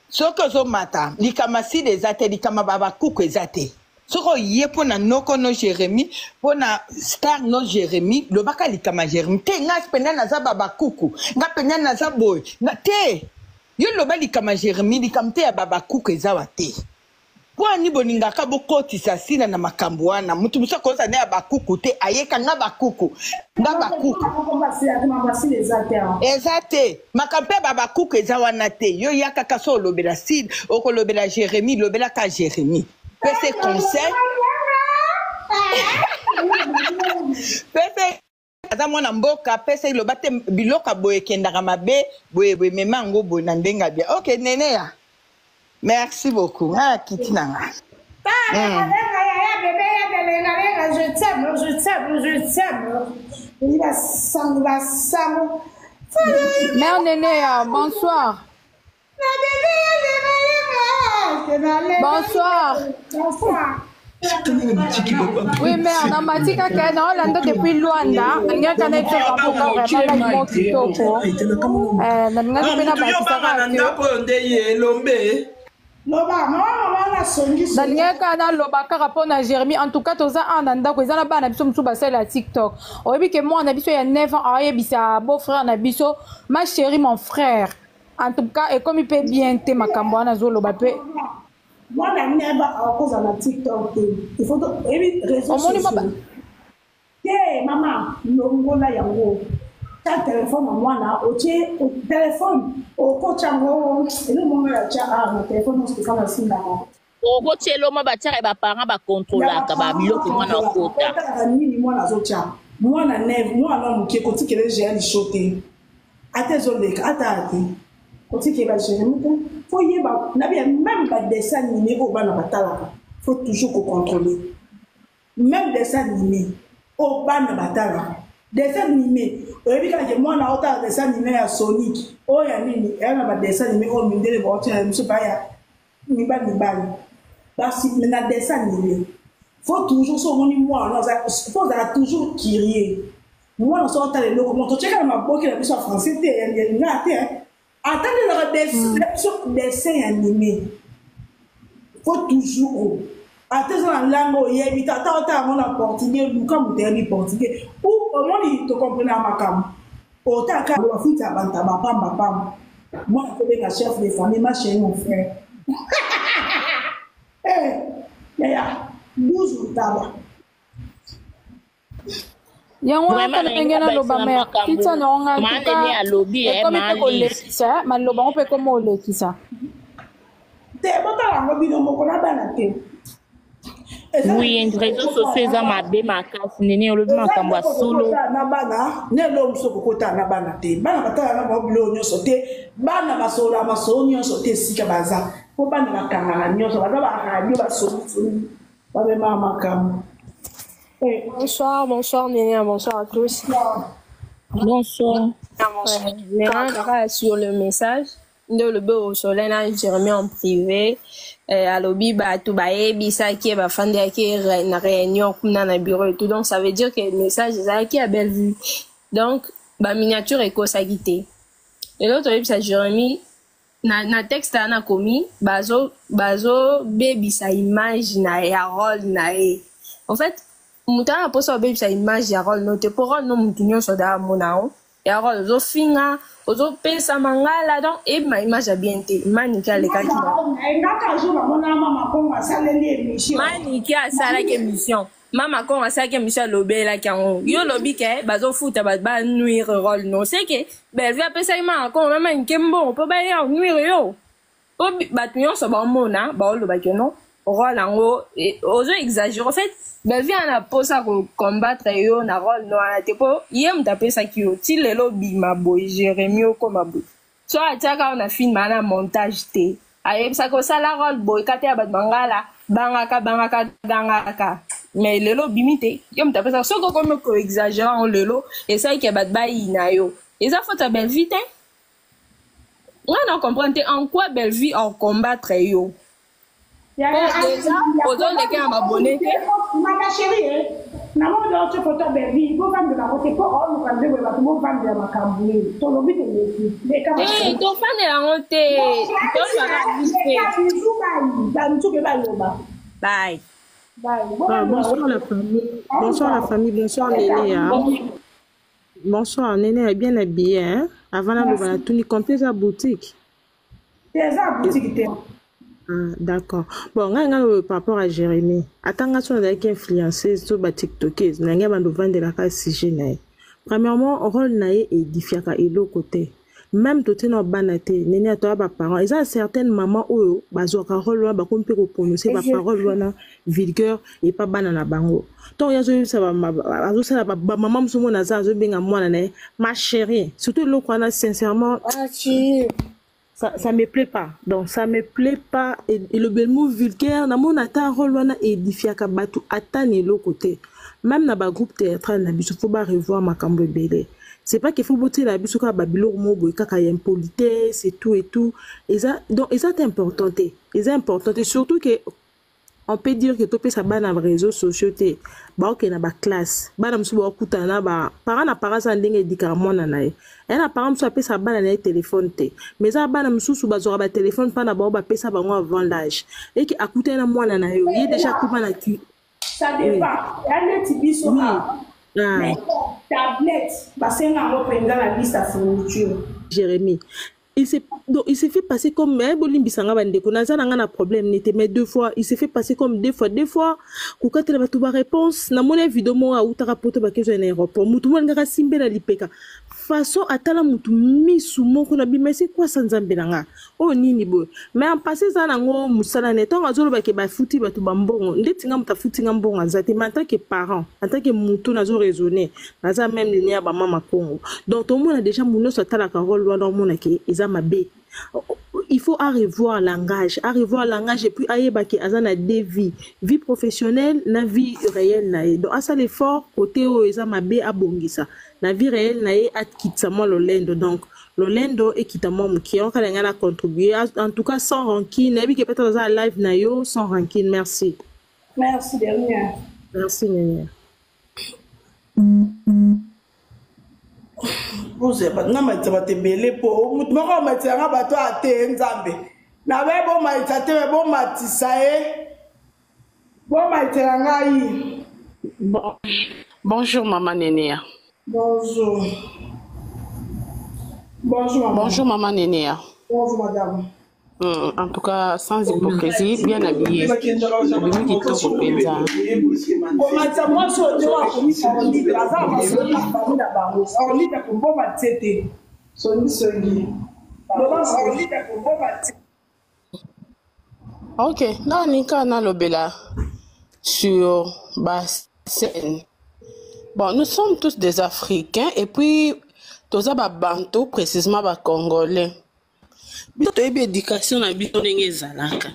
soki ozomata likama sida eza te likama babakuku eza te soki oye mpo na noko no jérémie mpo na star no jérémie lobaka likama jérémie te nga mpenza naza babakuku nga mpenza naza boye nga te yo loba likama jérémie likama te ya babakuku eza wa te mpo ani bolingaka bokotisa sila na makambo wana moto mosusu akozala na ya bakuku te ayeka nga bakuku nga bakuku eza te makambo mpe babakuku eza wana te yo ya kaka so olobela sile okolobela jérémie lobelaka jérémie pese conseil pese aza mwana mboka pesa eloba te biloko ya boye ekendaka mabe boye boye mema yango boye na ndenge ya bien ok nene ya merci beaucoup ngai akiti na ngai mm. Je t'aime, je t'aime, je t'aime. Basango, basango. Mère Néné, bonsoir. Bonsoir. Bonsoir. Oui, mère, namati kaka naolanda depuis Luanda nalingaka na biso kapoka vraiment live moko kitoko Eh, nalingaki mpe nabakisa kaka ndako oyo nde ye elombe loba mama mama nasongisi nalingaki kaka naloba kaka mpo na jérémie en tout cas toza awa na ndako eza na bana na biso mosusu basalela ya tiktok oyebi ke mwana na biso ya 9 ans ayebisa beau frère na biso ma chérie mon frère en tout cas ekomi mpe bien te makambo wana azoloba mpe mwana neba akozala na tiktok te il faut oyebi réseau sociaux te mama longola yango ta telefone ya mwana otie telefone okotya yango eloko moko ya tya a na telefone nyonso tefana asimbaka okotia eloma batiaka baparent bakontrolaka babiloko mwana okota otalaka nini mwana azotya mwana neve mwana moke kotikela egea lisho te ata ezoleka ata ate kotikela jeremi te fo yeba nabi meme badessin anime oyo bana batalaka faut toujours kocontrôler meme dessin anime oyo bana batalaka dessin anime oyebi kaka ke mwana otala dessin anime ya sonic oyo ya nini eya na badessin anime oyo mindele baotyela biso baya mibali mibali basi na dessin anime. Faut toujours so omoni mwana faut ozala toujours curieux. Mwana so otala eloko moko totyeka na maboke na biso ya français te ya lingala te ata nde ezalaka biso dessin animé. Faut toujours ata eza na langue oyebi te, ata otala yango na portugais, luka moto ayebi portugais ou omoni tocomprena makambo otaka bafuta bantaba pamba pamba. Mwana kobenga chef de famille, ma chérie, mon frère. Eh, yaya 12 ntaba. Yango wana ndenge naloba mer kita na nga ntuka ekomi mpe kolekisa maloba ngo mpe ekoma olekisa. Te, botala yango bino moko na bana te. Oui, réseaux sociaux eza mabe makasi. Nene olobi makambo ya solo. Na bana na eloko mosusu okokotala na bana te. Bana batala na bango biloko nyonso te, bana basolola masolo nyonso te esika baza, mpo bana bakangaka nyonso, baza baradio, basolisoli, bamemaka makambo. Bonsoir, bonsoir Néné, bonsoir à tous. Bonsoir. Ouais, kaka sur le message nde olobi osola na Jérémie en privé, alobi bato bayebisaki ye, bafandelaki na réunion kuna na bureau et tout. Donc ça veut dire que message ezalaki ya belle vue, donc baminiature ekosaki te. Lelo toyebisa Jérémie na texte wana akomi bazobebisa image na ya rôle na ye. En fait, moto wana mposa obebisa image ya rôle no te, mpo rôle no motu nyonso da amona yango ya rôle, ozofinga, ozopesa mangala, donc eyebima image ya bien te. Manike alekaki, Manike asalaki émission, Mama Kongo asalaki émission, alobelaki yango. Yo olobi ke bazofuta bato banuire rôle no, c'est que Belvi apesaki Mama Kongo na Manike mbongo mpo baya nuire yo, mpo bato nyonso baomona, baolobaki no rôle yango ozo exagère. En fait, Belvi ana mposa kocombattre yo na rôle no wana te, mpo ye moto apesaki yo ti lelo obima boye. Jérémi okoma boye, so atiaka yo na film ana montage te, ayebisaki osala rôle boye kati ya bato bangala, bangaka bangaka gangaka, mais lelo obimi te. Yo moto apesaka, soki okomi koexagere yango lelo, esaliki ya bato bayina yo, eza faute ya Belvi te. Nga na comprendre te en quoi Belvi en combattre yo. Déjà ozoleka na babone te. Mama chérie, namoni otie foto Belvi, bovandela yango te mpo oluka nde boye bato bovandela makambo nini tolobi, toleki. Te, tofandela yango te, tolobaka vite. Bamisusu mpe baloba. Bye. Ah, bonsoir la famille. Bonsoir la famille. Bonsoir Néné. Hein. Bonsoir Néné, est bien habillée. Hein? Avant la louba tuni compte sa boutique. Eza boutique te. Ah, d'accord. Bon, ngai ngai par rapport à Jérémie. Atanga so nazalaki influenceuse to ba tiktokeuse, na ngai bando vandelaka sujet na ye. Premièrement, rôle na ye édifiaka eloko te. Même totie na bana te, nene atoya baparent, eza certaine mama oyo bazwaka rôle wana, bakomi mpe koprononce baparole wana vulgaire epa bana na bango. Ntongo ye azoyebisa, azosala bamama mosusu, mona aza azobenga mwana na ye ma chérie, surtout eloko wana, sincèrement ça me plaît pas. Donc ça me plaît pas elobeli mo vulgaire. Namona ata rôle wana édifiaka bato ata na eloko te. Même na bagroupe théâtral na biso, faut barevoir makambo ebele. C'est pas qu'il faut botiela biso kaka babiloko moko boye kaka ya impolitesse et tout et tout. Eza donc eza te important te, eza important te, surtout que on peut dire que topesa bana réseaux sociaux te, baokende na baclasse, bana mosusu baokutana na baparent na parent aza ndenge edikaka mwana na ye. Eya na parent mosusu apesa bana na ye telefone te, mais eza bana mosusu bazwaka batelefone mpa na bango, bapesa bango avant l'âge, eke akutani na mwana na yo, ye déjà akoma na Ça dépend ya neti biso awa, mais tablette basenga yango mpenza na liste ya fourniture. Jérémie, il s'est donc il s'est fait passer comme eh, bolimbisa nga bandeko, naza na nga na problème nete, mais deux fois il s'est fait passer comme deux fois kokatela bato baréponse. Namoni video moko autaka poto, bakezwa na aéroport, mutu moko alingaka simbela lipeka, façon atala mutu misu moko na bima esi kwasa nzambe na nga oyo nini boye. Mais en passé eza nango mosala ne ntango azolobake bafuti bato bambongo, ndeti nga moto afuti nga mbongo aza te. Mais en tant que parent, en tant que mutu nazo raisonner, naza même ligne ya bamama Congo, donc tomona déjà motu nyonso atalaka rôle wana, omonake eza mabe. Il faut à revoir langage, à revoir langage, et puis ayebaki aza na deux vies, vie professionnelle na vie réelle na ye. Donc asala effort côté oyo eza mabe, abongisa na vie réelle na ye, akitisa mwa lolendo, donc lolendo ekita mwa moke. Yango kala ngai na contribuer, en tout cas sans rancune. Nayebi ke peut-être aza live na yo, sans rancune, merci. Merci de rien. Merci Nene. Nga matisa bato ebele mpo moto moko amatisa nga bato ate nzambe nabe bomatisa te me bomatisa ye bomatela ngai. Bon, bonjour maman Nenea. Bonjour. Bonjour maman. Bonjour maman Nenea. Bonjour madame. En tout cas, sans hypocrisie, bien habillé. Obimi kitoko mpenza. Komatisa mwasi oyo te oyo akomisa orlite aza na masolo na famille na bango orlite akoboma tie te songisongi loba orlite akoboma tie. Ok, nani kaka nalobela sur ba scène. Bon, nous sommes tous des Africains et puis toza ba Bantu, précisément ba Congolais. Biso toyebi éducation na biso ndenge ezalaka.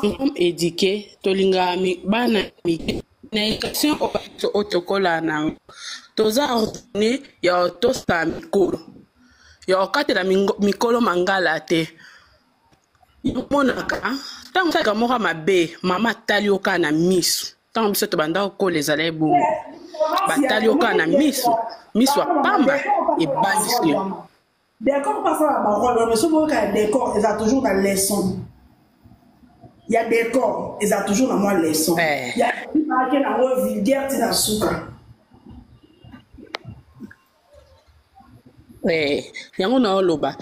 Nous sommes éduqués, tolingaka bana mike na éducation oyo biso oyo tokolaka na yango. Toza ordonné ya kotosaka mikolo, ya kokatela mikolo mangala te. Omonaka ntango osalaka moko ya mabe, mama atali yo kaka na miso. Ntango biso tobanda kokola ezalaki bongo, batali yo kaka na miso, miso ya pamba ebangisi yo. Decor mpe asala ba role wana mais soki oyoka ya decor eza toujours na leçon ya decor eza toujours na mwa leçon eh. Ya ake nango vulgaire ti na suka. Eh, yango naoloba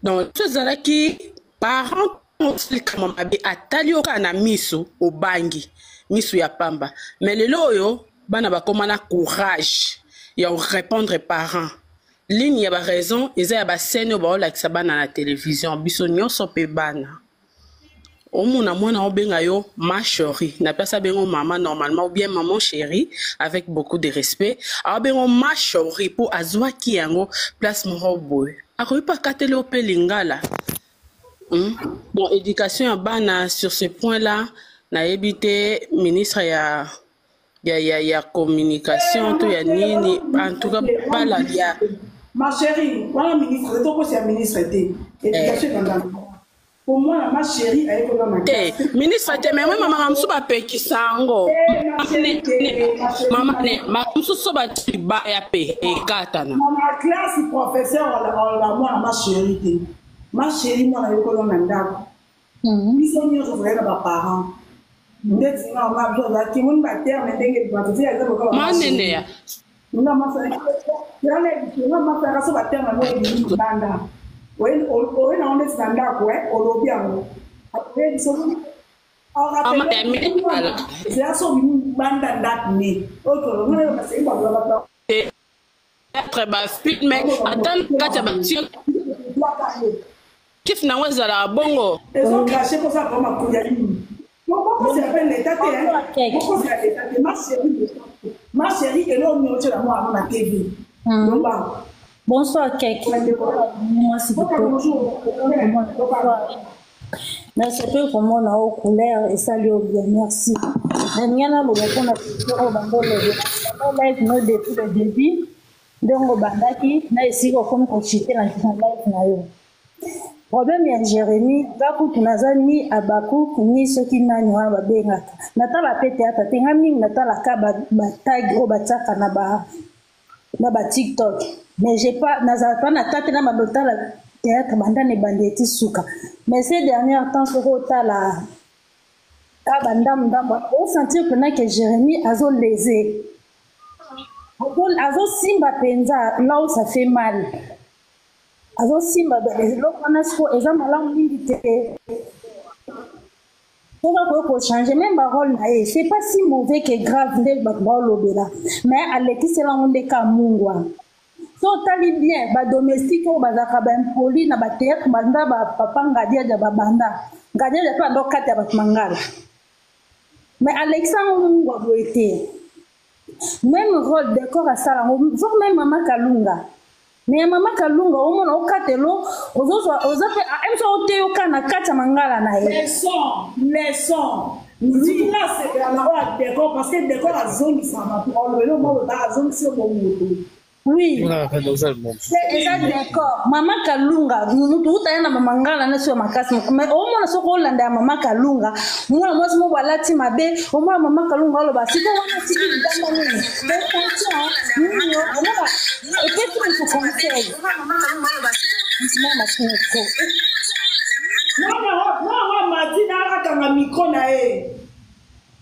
donc so ezalaki parent likambo mabe atali yo kaka na miso obangi miso ya pamba, mais lelo oyo bana bakoma na courage ya korépondre parent ligne ya baraison eza ya bascène oyo baolakisa bana na télévision. Biso nyonso mpe bana omona mwana obenga yo ma chérie na place abengo mama normalement ou bien maman chérie avec beaucoup de respect, aobengo ma chérie mpo azwaki yango place moko boye, akoki mpe akateli yo mpe lingala. Bon, éducation ya bana sur ce point là nayebi te ministre ya communication to ya nini, en tout cas bala ya Ma chérie wana ministre te, tokosi ya ministre te, éducation ebanda po mwana ma chérie aye kona na te ministre te, mais moi mama mosusu bapekisa yango, mama ne makambo mosusu so bati libaya mpe ekatana. Na classe professeur oloba mwana ma chérie te, ma chérie mwana aye kona na ndako. Biso nyonso tozali na baparent ndeti nga nga biso azalaki moni baterme ndenge bato ti eza lokola manene ya nga masalaka so baterme yango ebimi libanda oye nango ndeti na ndako olobi yango biso eza so obimi libanda ndako ne oyo basei bato théâtre bafilme ata na kati ya batio kif nango ezalaka bongo. Ezocrache mposa vraimen makoki ya nini bokosi ape leta te, bokosi ya leta te. Ma chérie, ma chérie, eloko nini otyela mwana na TV? Loba. Bonsoir Kek. Mwasi kitoko. Nasepeli komona oyo couleur esali yo bien, merci. Nalingi naloba mpona question oyo bando olobela live no depuis le début, ndenge obandaki na esika okomi kochite na live na yo. Problème ya Jérémie, nga kutu naza ni Abakuk ni soki nani wana babengaka. Natala pe théâtre te, nga mingi natalaka batag oyo batiaka na ba TikTok. Mais j'ai pas nazala pa na tate na bandotala théâtre banda na ebandi eti suka. Mais ces derniers temps soki otala ka bandambu ndambu, osentir mpena ke Jérémie azolese, azosimba mpenza là où ça fait mal, azosimba eloko wana. Siko eza malamu mingi te soki akoki kochange même barole na ye. C'est pas si mauvais que grave nde bato baolobela, mais alekisela yango nde ka mungwa. So otali bien badomestique oyo bazalaka baimpoli na batéâtre banda bapapa Ngadiadia, babanda Ngadiadia mpe banda okati ya bato mangala, mais alekisa yango mungwa boye te. Même rôle décor asala yango, voire même mama Kalunga. Mais ya mama Kalunga omona okatelo ozozwa oza mpe emso oteyoka na kati ya mangala na ye. Leçon, leçon ndinga asepela na oyo ya décor parce que décor azongisaka bato olobeli omo loba azongisi yo bomoto. Oui. Eza décor. Mama Kalunga, mutu uta ye na mama ngala na so makasi. Mais omona soko olanda ya mama Kalunga, mwana mwasi moko alati mabe, omona mama Kalunga aloba siko wana tiki libanda nini. Mais attention, nini yo, omona epesi mutu conseil. Mama moko. Mwana Martina akanga micro na ye.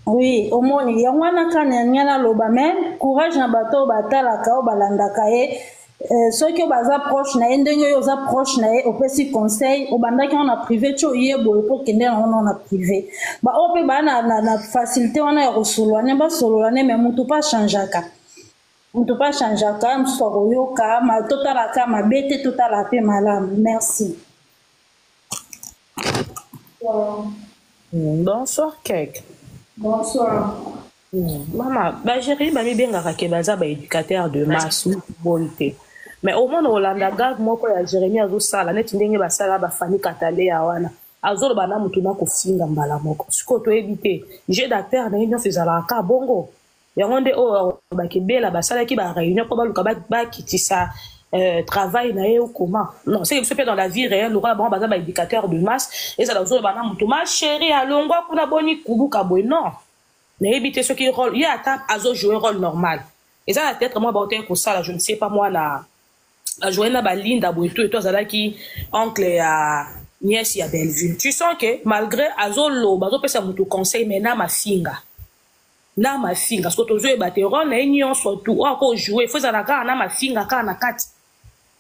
Oui, omoni yango wana kaka nalingi naloba mais courage na bato oyo batalaka oyo balandaka ye eh, soki oyo baza proche na ye ndenge oyo oza proche na ye opesi conseil obandaki yango na privé ti oye boye mpo okende yango nao na privé baoyo mpe baa na, na, na facilité wana ya kosolola ne basolola ne mais motu mpe achangeaka motu mpe achangeaka mosusu akoyoka totalaka mabe te totala mpe malamu merci. Bonsoir Kek. Bonsoir. Mama, ba Jérémy bamibengaka ke baza ba éducateur de masse boyi te. Mais omona olanda gag moko ya Jérémy azosala neti ndenge basala ba Fanny Katalea wana. Azoloba na mutu na kofinga mbala moko. Sikoyo toyebi te. Jeu d'acteur na ye nyonso ezalaka kaka bongo. Yango nde oyo alobaki Bella basalaki ba réunion mpo baluka bakitisa travail na ye ou comment. Non, c'est que biso mpe dans la vie réelle lokola bango baza ba éducateur de masse, ezala ozoloba na moto ma chérie alongwa kuna boni kubuka boye non. Nayebi te soki rôle ye ata azo jouer rôle normal. Eza na théâtre moko bautaki kosala, je ne sais pas moi na ajoue na balinda boye to eto azalaki oncle ya nièce ya Bellevue. Tu sens que malgré azoloba azopesa moto conseil mais na mafinga. Na mafinga siko tozoyeba te role na ye nyonso tu oyo ako joue fo ezala kaka na mafinga kaka na kati.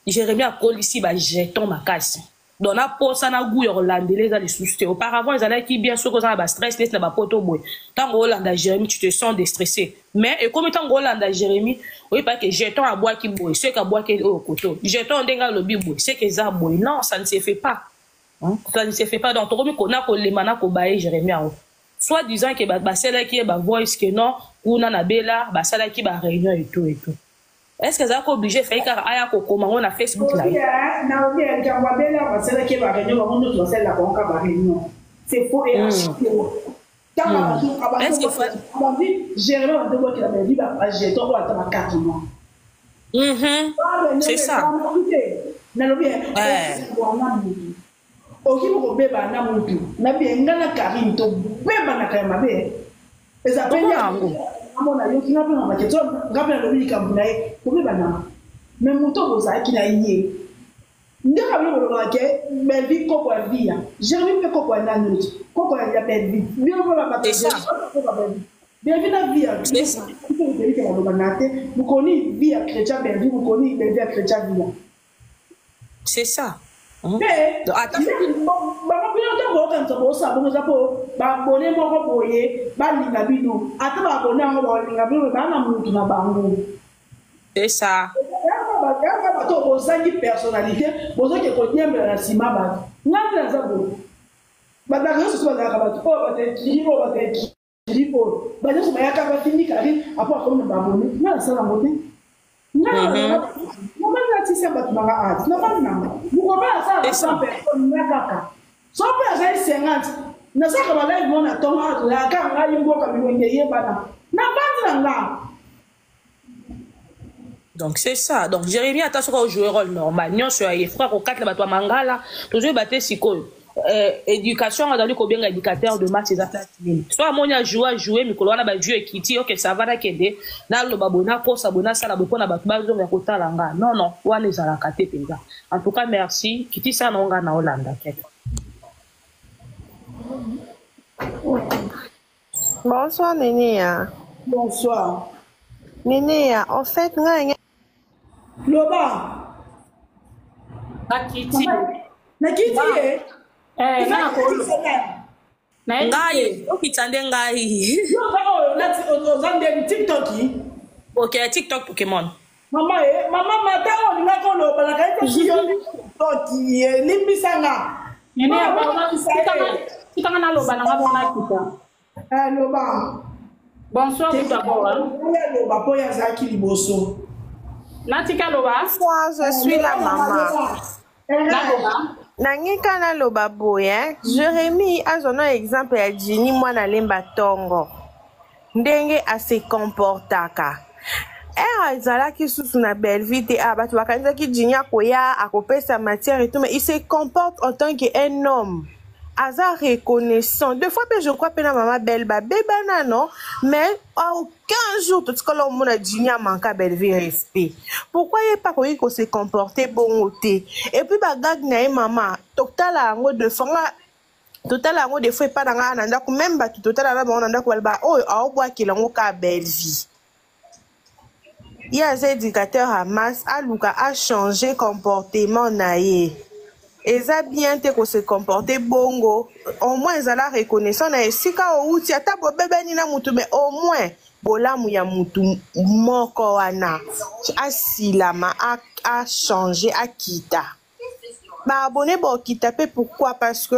Jérémie akolisi ba jeton makasi donc na posa na goût ya kolandela eza lisusu te. Auparavant ezalaki bien soki oza na ba stress neti na bapoto boye, ntango olanda Jérémie tu te sens déstressé, mais ekomi ntango olanda Jérémie oyeba ke jeton abwaki boye, soki abwaki oyo koto jeton ndenge alobi boye seke eza boye. Non, ça ne se fait pas, ça ne se fait pas. Donc tokomi na kolema na kobaye Jérémie yango soit disant que basalaki ye ba voice que non kuna na Bella basalaki ba réunion et tout et tout. Est-ce que azalaki obligé fai kaka aya kokoma ngo na Facebook na ye? Naomi ya likambo ya Bella basalaki ye ba réunion, bango nyonso basalelaka bango kaka ba réunion, c'est faux et archi faux. Ntango abandi Jérémie abandi kobwakela Bellevue ba jeton oyo ata ba 4 mois. C'est ça. Nalobi wana mutu okoki kobeba na mutu na bien nga na Karine tobebanaka ya mabe eza pe amona yoki nga mpe na maketo nga mpe nalobi likambo na ye kobebana me moto oyo bozalaki na ye nde kabino bolobaka ke Bellevue koko ya via Jérémie mpe koko ya nani oti koko ya Bellevue bino mpe babato Bellevue Bellevue na via bino baloba na te mokoni via chrétien Bellevue mokoni Bellevue ya chrétien via. C'est ça. Mpe bango bino ntango boyokanisa bosala bongo eza mpo baabone moko boye balinga bino, ata baabone yango bakolinga bino baa na mutu na bango. C'est ça. Yaka bato bozangi personnalité, bozoke kodiembela na nsima bato. Nga nde naza boye, bato nyonso bazalaka bato oyo bato ekiri oyo bato ekiri oyo banyonso bayaka bafingi Karine apo akomi na baabone. Nga nasala yango te. Nga natisa bato nanga ati nafandi nanga mokolo asalaka 100 personne nga kaka so mpe azali 50 nasalaka balive mo na ntongo azalaka ngai mboka bilongi eyebana nafandi na nga. Donc c'est ça. Donc Jérémie ata soki ojouer rôle normal nyonso ya ye frère kokatela bato ya mangala tozoyeba te sikoyo. Éducation azali kobenga éducateur de masse eza place nini? So amoni ajoue ajoue mikolo wana bavue ekiti ok ça va nakende naloba boye nakosa boye nasala boye mpona bato bazonga kotala nga. Non non wana ezalaka te mpenza. En tout cas merci kitisa na nga na olanda keke. Bonsoir Nénéa. Bonsoir. Nénéa, en fait, nga Loba. Nakiti. Nakiti ye. Eh, nga Ngai, okitsa nde ngai. Yo oza oyo nati oza nde TikTok. Ok, TikTok Pokémon. Mama e, mama mata oyo olingaki oloba na kanisi yo TikTok ye limbisa nga. Nénéa, tikanga naloba nanga bongo nakita. Loba. Bonsoir tout d'abord. Loba po ye azalaki liboso. Natika loba. Bonsoir, je suis la maman. Naloba. Nangika naloba boye, Jérémie azwa na exemple ya Ginny mwana lemba tongo. Ndenge ase comportaka. Ere azalaki susu na Bellevue te, ah, bato bakanisaki Jimmy akoya akopesa matière et tout, mais il se comporte en tant que un homme. Aza reconnaissant. Deux fois pe je crois pe na mama Belle babebana non, mais à aucun jour totikala omona Jimmy amanka Bellevue respect. Pourquoi ye pa akoki ko se comporter bongo te? Et puis ba gag na ye mama, totala yango deux fois nga totala yango des fois epa na nga na ndako même bato totala na bango na ndako baloba oyo aobwakela yango kaka Bellevue. Ye aza educateur ya masse aluka a changer comportement na ye. Eza bien te ko se comporter bongo au moins zala reconnaissant na esika owuti ata bobebani na mutu mais au moins bolamu ya mutu moko wana asilama a, a changer akita. Ba abonne bokita pe pourquoi parce que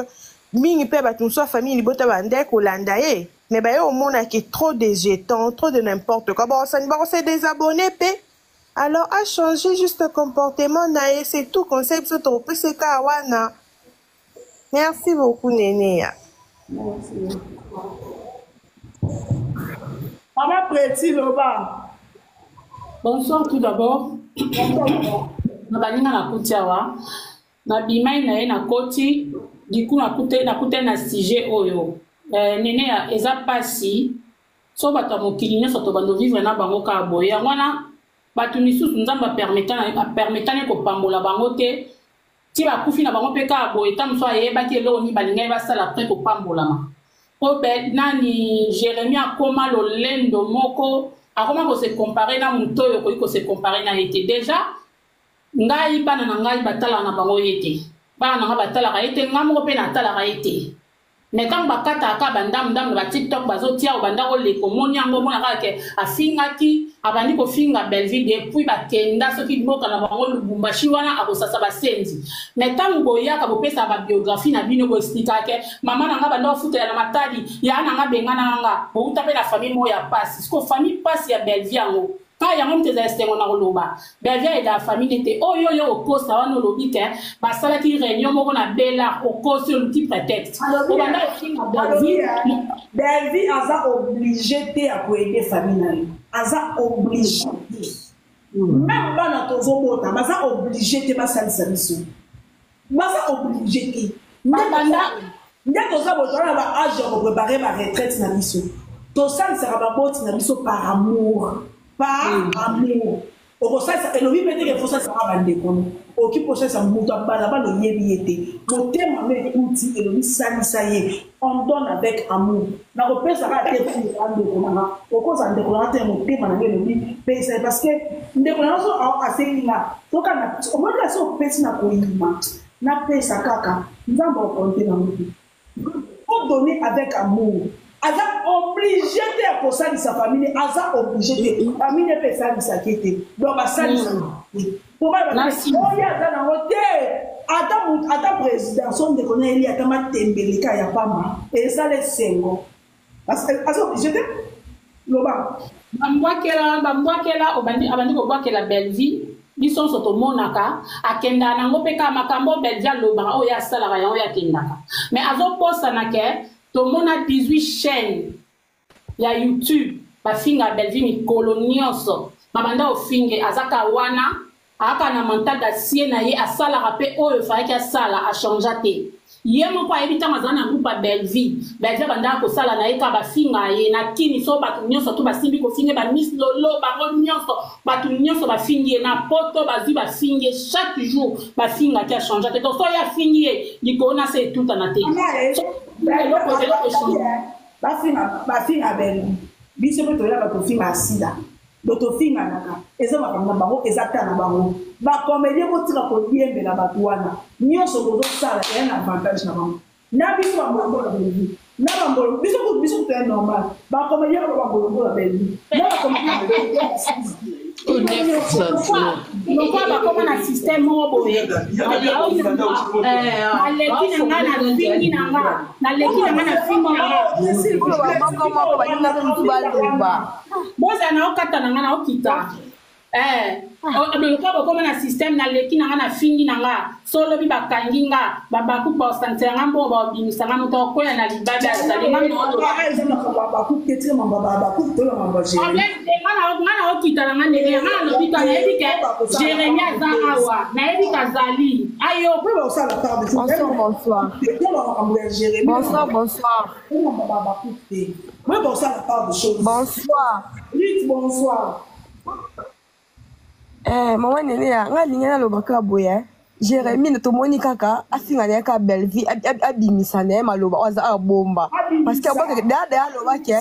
mingi pe bato mosusu ya famille libota bandaki kolanda ye mais baye omona ke trop de jetons trop de n'importe quoi bakosani bakose désabonner pe alors a changer juste comportement na ye c'est tout conseil biso tokopesa ye kaka wana merci beaucoup neneya. Mama Preti loba. Bonsoir tout d'abord. Na baninga nakuti awa nabimai na ye nakoti du coup nakutani na sujet oyo eh, nene ya eza pasi so bato ya mokili nyonso tobando vivre na bango kaka boye yango wana bato misusu nzambe apermetani kopambola bango te Ti bakufi na bango pe kaka boye tango mosusu ayebaki eloko nini balingaki basala après kopambolama po be nani Jeremie akoma lolendo moko akoma ko se comparer na moto oyo okoki ko se comparer na ye te dejà ngai bana na ngai batalaka na bango ye te bana na ngai batalaka ye te ngai moko pe natalaka ye te Mais tango bakataka kaka ba ndambu ndambu na ba tiktok bazotia obanda koleka omoni yango omona kaka ke afingaki abandi kofinga Bellevue depuis bakenda soki mboka na bango Lubumbashi wana akosasa basenzi mais tango boyaka bopesaka ba biographie na bino bo explikaka ke mama na nga banda kofutela na Matadi ya na nga bengana nga bowuta pe na famille moko ya pasi siko famille pasi ya Bellevue yango Ka yango moto eza esengo na koloba. Bellevue aida famille ne te. Oyo yo okosa wana olobi ke basalaki réunion moko na Bella okosi oluki prétexte. Obanda ofinga Bellevue. Bellevue aza obligé te ya koaider famille na ye. Aza obligé te. Même bana tozobota baza obligé te basalisa biso. Baza obligé te. Nde toza botola na ba age ya koprepare ba retraite na biso. Tosalisaka baboti na biso par amour. Par mm. amour. Okosalisa elobi mpe teke fosalisaka bandeko no. Okoki kosalisa moto ya balabala oyebi ye te. Motema no ekuti elobi salisa ye. On donne avec amour. Nakopesa kaka te mpo ndeko na nga. Okozala ndeko na nga te motema na nga elobi pesa ye parce que ndeko na nga so asengi nga toka na omoni kasi opesi na koyima napesa kaka nzambe akokonte na ngo te. Faut donner avec amour. Aza obligé te ya kosalisa famille, aza obligé te. Famille mpe esalisaki te. Donc basalisa te. Po bana oyo aza nango te. Ata ata président so ndeko na eli ata matembeleka ya pamba ezala esengo. Parce que aza obligé te. Loba. Bambwakela bambwakela obandi abandi kobwakela Bellevue biso nyonso tomonaka akendaka nango mpe kaka makambo oyo Bellevue alobaka oyo ye asalaka yango ye akendaka mais azobosana ke tomona 18 chaîne ya YouTube bafinga Bellevue mikolo nyonso babanda kofinge aza kaka wana Aaka na mental d'acier na ye asalaka pe oyo efalaki asala a changea te ye moko ayebi tango azala na groupe ya Bellevue Bellevue abandaka kosala na ye kaka bafinga ye na kini so bato nyonso tu basimbi kofinge ba Miss Lolo bango nyonso bato nyonso bafingi ye na poto bazwi bafingi ye chaque jour bafingaki a changea te donc so ye afingi ye likolo na se etutana te eloko eloko echange bafinga bafinga Bellevue biso pe toyaka tofinga sida Donc tofinganaka eza makambo na bango eza ta na bango ba comedien botika kodiembela bato wana nyonso bozosala eya na avantage na bango na biso bambolombo na Bellevue na bambolo biso kutu biso kutu ya normal ba comedien oyo bambolombo na Bellevue na ba comedien lokola bakoma na système moko boye naleki na nga na fingi na nga naleki na nga na fingi na nga moko moko balinga mpe motu baloba bozala na okata na nga na okita eh lokola bokoma na système naleki na nga na fingi na nga so lobi bakangi nga babakuku baosangisela nga mbongo baobimisa nga moto akokwea na libabe azali nga problème te nga Nga na okita na nga ndenge nga nalobi ka nayebi ke Jérémie aza awa nayebi ke azali ayo. Bonsoir, bonsoir. Bonsoir, bonsoir. Bonsoir. Bonsoir. Eh, mama nene ya nga alingi naloba kaka boye eh. Jérémie tomoni kaka afinga na ye kaka Bellevue abimisa na ye maloba oyo aza abomba parce que abwaka daya daya aloba ke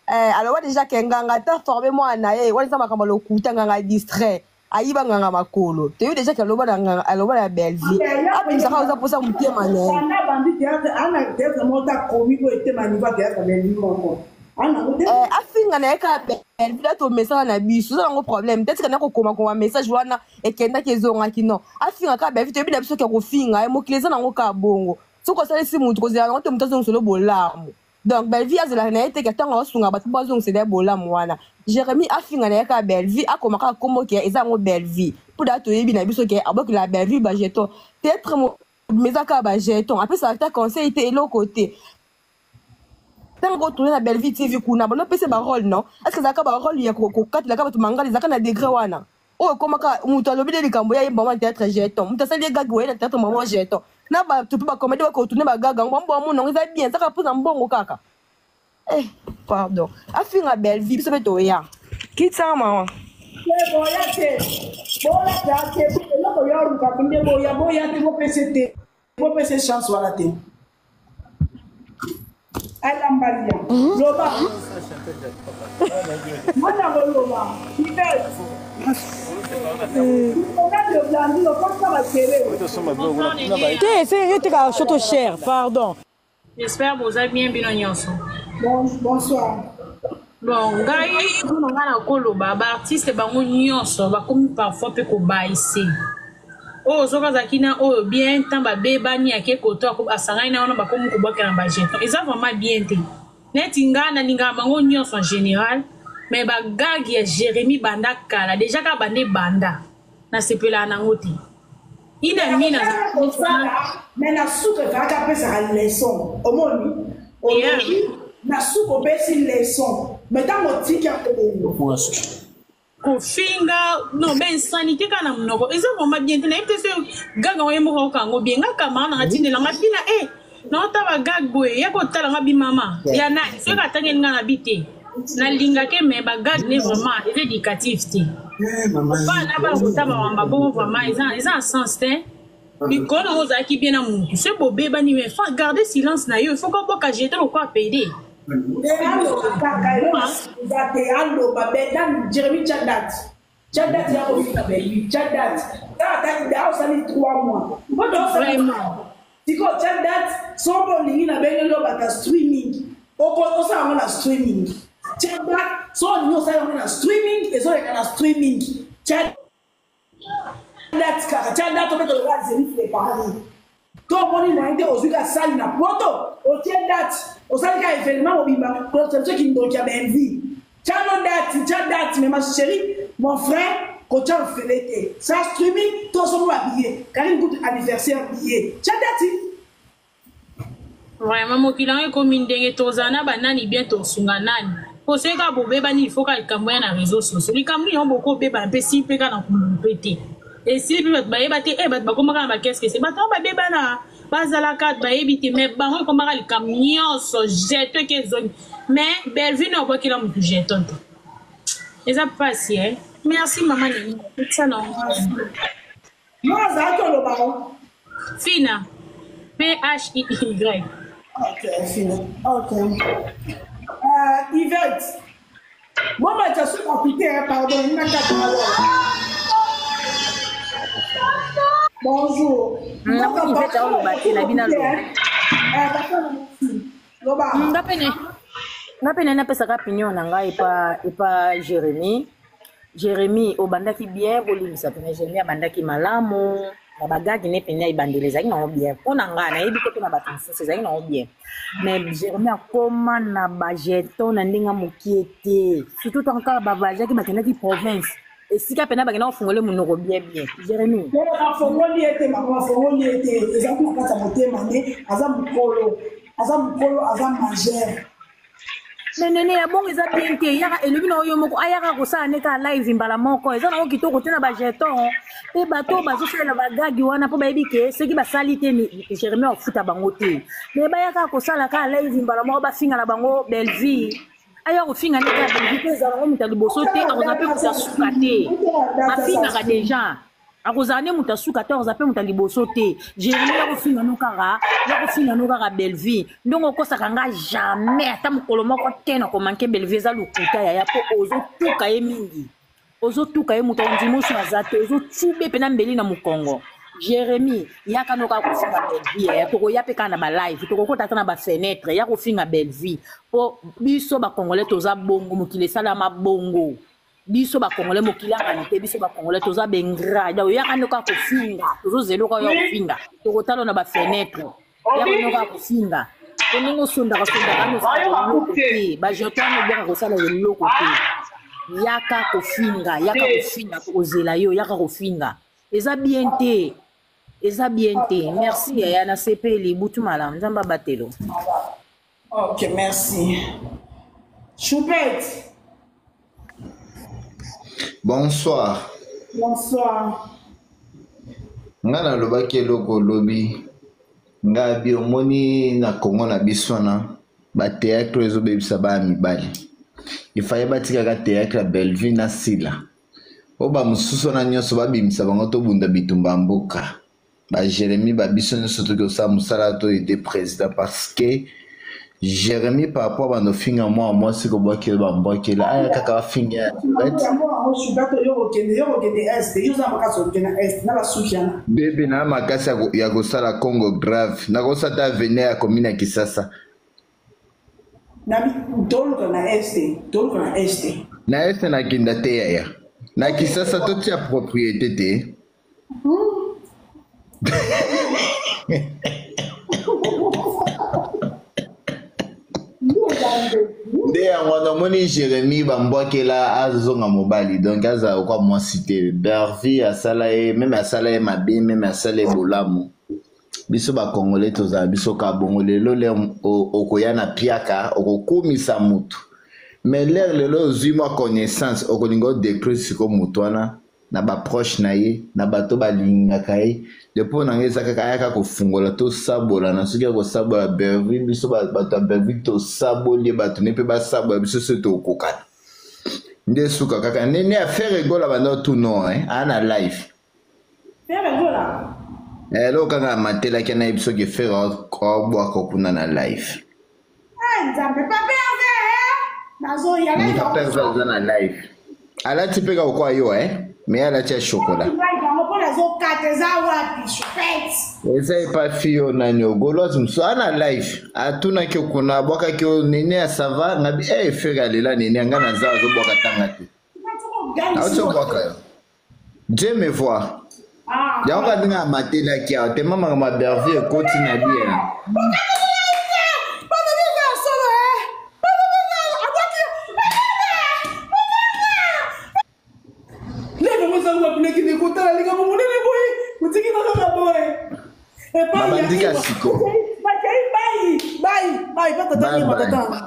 eh, aloba déjà ke nganga ata forme mwana na ye wana eza makambo ya lokuta nganga distrait ayiba nganga makolo toyebi déjà ke aloba na nganga aloba na Bellevue abimisa kaka oza mposa motema na ye Banda bandi théâtre, ana théâtre moko ta komi oyo etema niveau ya théâtre Bellevue moko. Eh, afinga na ye kaka Bellevue tomesana na biso oza nango problème te tika na kokomakoma message wana ekendaki ezongaki non afinga kaka Bellevue toyebi na biso ke kofinga ye mokili eza nango kaka bongo soki osalisi motu kozela nango te motu azongiselo bolamu donc Bellevue azelaka na ye te ke ntango aosunga bato mpo azongisela ye bolamu wana Jérémie afinga na ye kaka Bellevue akoma kaka kombo ke eza yango Bellevue mpo daa toyebi na biso ke abokela Bellevue bajeton teatre eza kaka bajeton apesaka ata conseil te eloko te ntango kotourne na Bellevue TV kuna bano pesa ba rôle non est ce que ezalaka ba rôle ya kokatelaka bato mangala ezalaka na degré wana oyo ekomaka moto alobi nde likambo ya ye mama théâtre jeton moto asali ye gag oye na théâtre mama jeton na bato mpe bakomedi bakotourne bagaga yango bango bamona yango eza bien ezaka mpoza mbongo kaka eh pardon afinga Bellevue biso mpe toya kitisa mama te boya te bolata te eloko ya oluka nde boya boya te bopese te bopesa chance wana te alambalia loba mwana koloba ivete te se yo tekaka shoto cher pardon J'espère boza bien bino nyonso. Bon, bonsoir. Bon, ngai mpona ngai nakoloba baartiste bango nyonso bakomi parfois mpe kobaise oyo soki azalaki na oyo bien ntan babebani ake koto asangani na wana bakomi kobwakela na bajeton eza vraiment bien te neti ngai nalingaka bango nyonso en général mais bagage ya jérémie banda kala deja kaka banda ebanda nasepelaka nango te ina mina kosala me na suka ezalaka apesaka leçon omoni olobi na suka opesi leçon me ntango otiki yango bongo kofinga non ba insanité kaka na monoko eza vraiment bien te nayebi te so gaga oye moko ayoka yango bien nga camarade nanga tindela nga bina e eh, naota ba gag boye ya kotala nga bimama ya nani soki atangeli nga na bi te nalingake me ba gag ne vraiment eza éducatif te bana bana kotaba wamba bongo vraiment eza eza na sens te likolo nango ozalaki bien na mutu soki bobebani me fa garde silence na yo il faut kobwaka jete lokola pede aloba kaka eza te aloba bedan jeremi tya date tya date ya kofika belvi tya date kaka ta ida osali 3 mois mpo tosali sikoyo tya date soki olingi na bengeli obata streaming osala yango na streaming tya date soki olingi osala yango na streaming ezoleka na streaming tya date kaka tya date obeta lokola zenith de paris to omoni moyen te ozwi ka sali na poto otie date osali ka événement mobimba kolakisa biso kindoki ya bellevue tya no date tya date mais ma chérie mon frère kotya ofele te sa streaming to osombi ba billet karine kutu anniversaire billet tya date Vraiment mokili yango ekomi ndenge tozala na banani bien tosunga nani po soki kaka bobebani il faut kaka likambo ya na réseau sociaux likambo nini yango bokobebana mpe esili mpe kaka na kulumu mpe te esili mpe bato bayeba te e bato bakomaka na bakeske bato yango babebana bazalaka bayebi te mais bango ekomaka likambo nyonso jeton eke ezongi mais bellevue na obwakela motu jeton te eza mpasi e merci mama nini tia na Yo azalaki oloba o. Fina. P-H-I-Y. Ok, Fina. Ok. Yvette. Bon, bah, tu as su profiter, hein, pardon. Il n'a qu'à Bonjour. Namoni Yvette aoloba te na bino aloba. Loba. Nga pene nga pene napesaka opinion na ngai epa epa Jérémie. Jeremie obandaki bien bolimbisa pena Jeremie abandaki malamu na bagage ne pena ebandeli ezalaki nango bien mpo na ngai nayebi te mpo na bato mosusu ezalaki nango bien mais Jeremie akoma na bajeton na ndenge mokie te surtout ntango kaka bavajaki bakendaki province esika pena bakenda kofungole monoko bien bien Jeremie afongoli ye te mama afongoli ye te ezalaki na kati ya motema nde aza mokolo aza mokolo aza majeur. Mais nene ya bongo eza bien te. Yaka elobi na yo moko ayaka kosala ne kaka live mbala moko. Eza nango kitoko te na ba jeton. Pe bato oyo bazosalela ba gag wana mpo bayebi ke soki basali te Jérémie akofuta bango te. Mais bayaka kosala kaka live mbala moko bafinga na bango Bellevue. Aya kofinga nde kaka Bellevue mpo ezala yango moto ya liboso te, akozala mpe moto ya suka te. Bafingaka deja. Akozala nde moto ya suka te, akozala mpe moto ya liboso te. Jérémie ya kofinga no kaka, ya kofinga no kaka Bellevue. Ndongo okosaka nga jamais ata mokolo moko te na komanke Bellevue eza lokuta yaya mpo ozotuka ye mingi. Ozotuka ye moto ondima oso aza te, ozotube mpe na mbeli na mokongo. Jérémie, yaka no kaka kofinga Bellevue yaya, tokoya mpe kaka na ba live, tokokota ata na ba fenêtre, ya kofinga Bellevue. Mpo biso ba Congolais toza bongo, mokili esalama bongo. Biso ba Congolais mokili angani te, biso ba Congolais toza bengra. Donc yaka no kaka kofinga, tozozela oka ya kofinga, tokotala na ba fenêtre. Yaka no kaka kofinga. Po ndenge osondaka sondaka no osala eloko te, ba jeton wana obwaka kosala eloko te. Yaka kofinga, yaka kofinga, tokozela yo, yaka kofinga. Eza bien te. Eza bien te. Merci yaya, nasepeli. Butu malamu, Nzambe abatelo. Ok, merci. Choupette. Bonsoir. Bonsoir. Nga nalobaki eloko olobi nga bi omoni na Congo na biso wana ba théâtre oyo ezobebisa bana mibali ifaye batikaka théâtre ya Bellevue na Sila oyo bamosusu wana nyonso babimisa bango tobunda bitumba ya mboka ba Jérémie ba biso nyonso toki kosala mosala to aider président parce que Jérémie par rapport bando finga mwa mwasi kobwakela bambwakela aya kaka bafinga ya bebe na makasi ya kosala Congo grave nakosala ta avenir ya commune ya Kisasa toluka na este, toluka na este, na este nakenda te yaya na Kisasa totia propriété te. Nde yango wana omoni Jérémie bambwakela azonga mobali donc azala lokwa mwasi te. Bervi asala ye meme, asala ye mabe meme, asala ye bolamu. Biso bakongole tozala biso ka bongo. Lelo le okoya na piaka okokumisa mutu, mais lere lelo ozwi mwa connaissance okolinga odétruire siko mutu wana na baproche na ye na bato balingaka ye. Depo na ngai eza kaka ayaka kofungola tosabola na soki ya kosabola Bellevue, biso bato ya Bellevue tosaboli ye, bato ne mpe basabola biso soki tokokana nde suka kaka nde nde affaire egola banda otuno aa na live eloko kaka amatelaki nayebi soki fere obwaka kuna na live. Nzambe, papa Herve, nazoya. Papa Herve aza na live, alati mpe kaka kwa yo mais alati ya chocolat. Yango mpo nazokata eza wapi, choupette? Eza epa fille oyo nani ogoloise mosusu aa na live atunaki okuna abwakaki oyo nene ya sava ngabi e fere alela nene nga naza azobwaka tanga te auti obwaka yo. Dieu me voit. Yango kaka ndenge amatelaki awa te mama ma Bervie ekoti na bien. Babandika siko. Bye, bye, bye, bye, bye.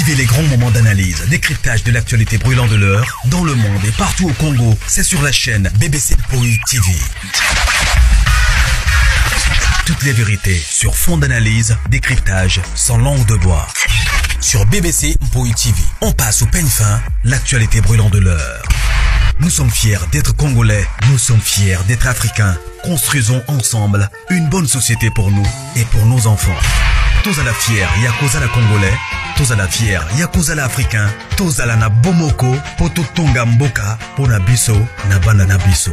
Vivez les grands moments d'analyse, décryptage de l'actualité brûlante de l'heure, dans le monde et partout au Congo. C'est sur la chaîne BBC Poi TV. Toutes les vérités sur fond d'analyse, décryptage, sans langue de bois. Sur BBC Mpoi TV, on passe au peigne fin l'actualité brûlante de l'heure. Nous sommes fiers d'être Congolais, nous sommes fiers d'être Africains. Construisons ensemble une bonne société pour nous et pour nos enfants. Tous à la fière, Yakoza la Congolais, tous à la fière, Yakoza la Africain, tous à la na Bomoko, Poto Tonga Mboka, Pona Biso, na Bana na Biso.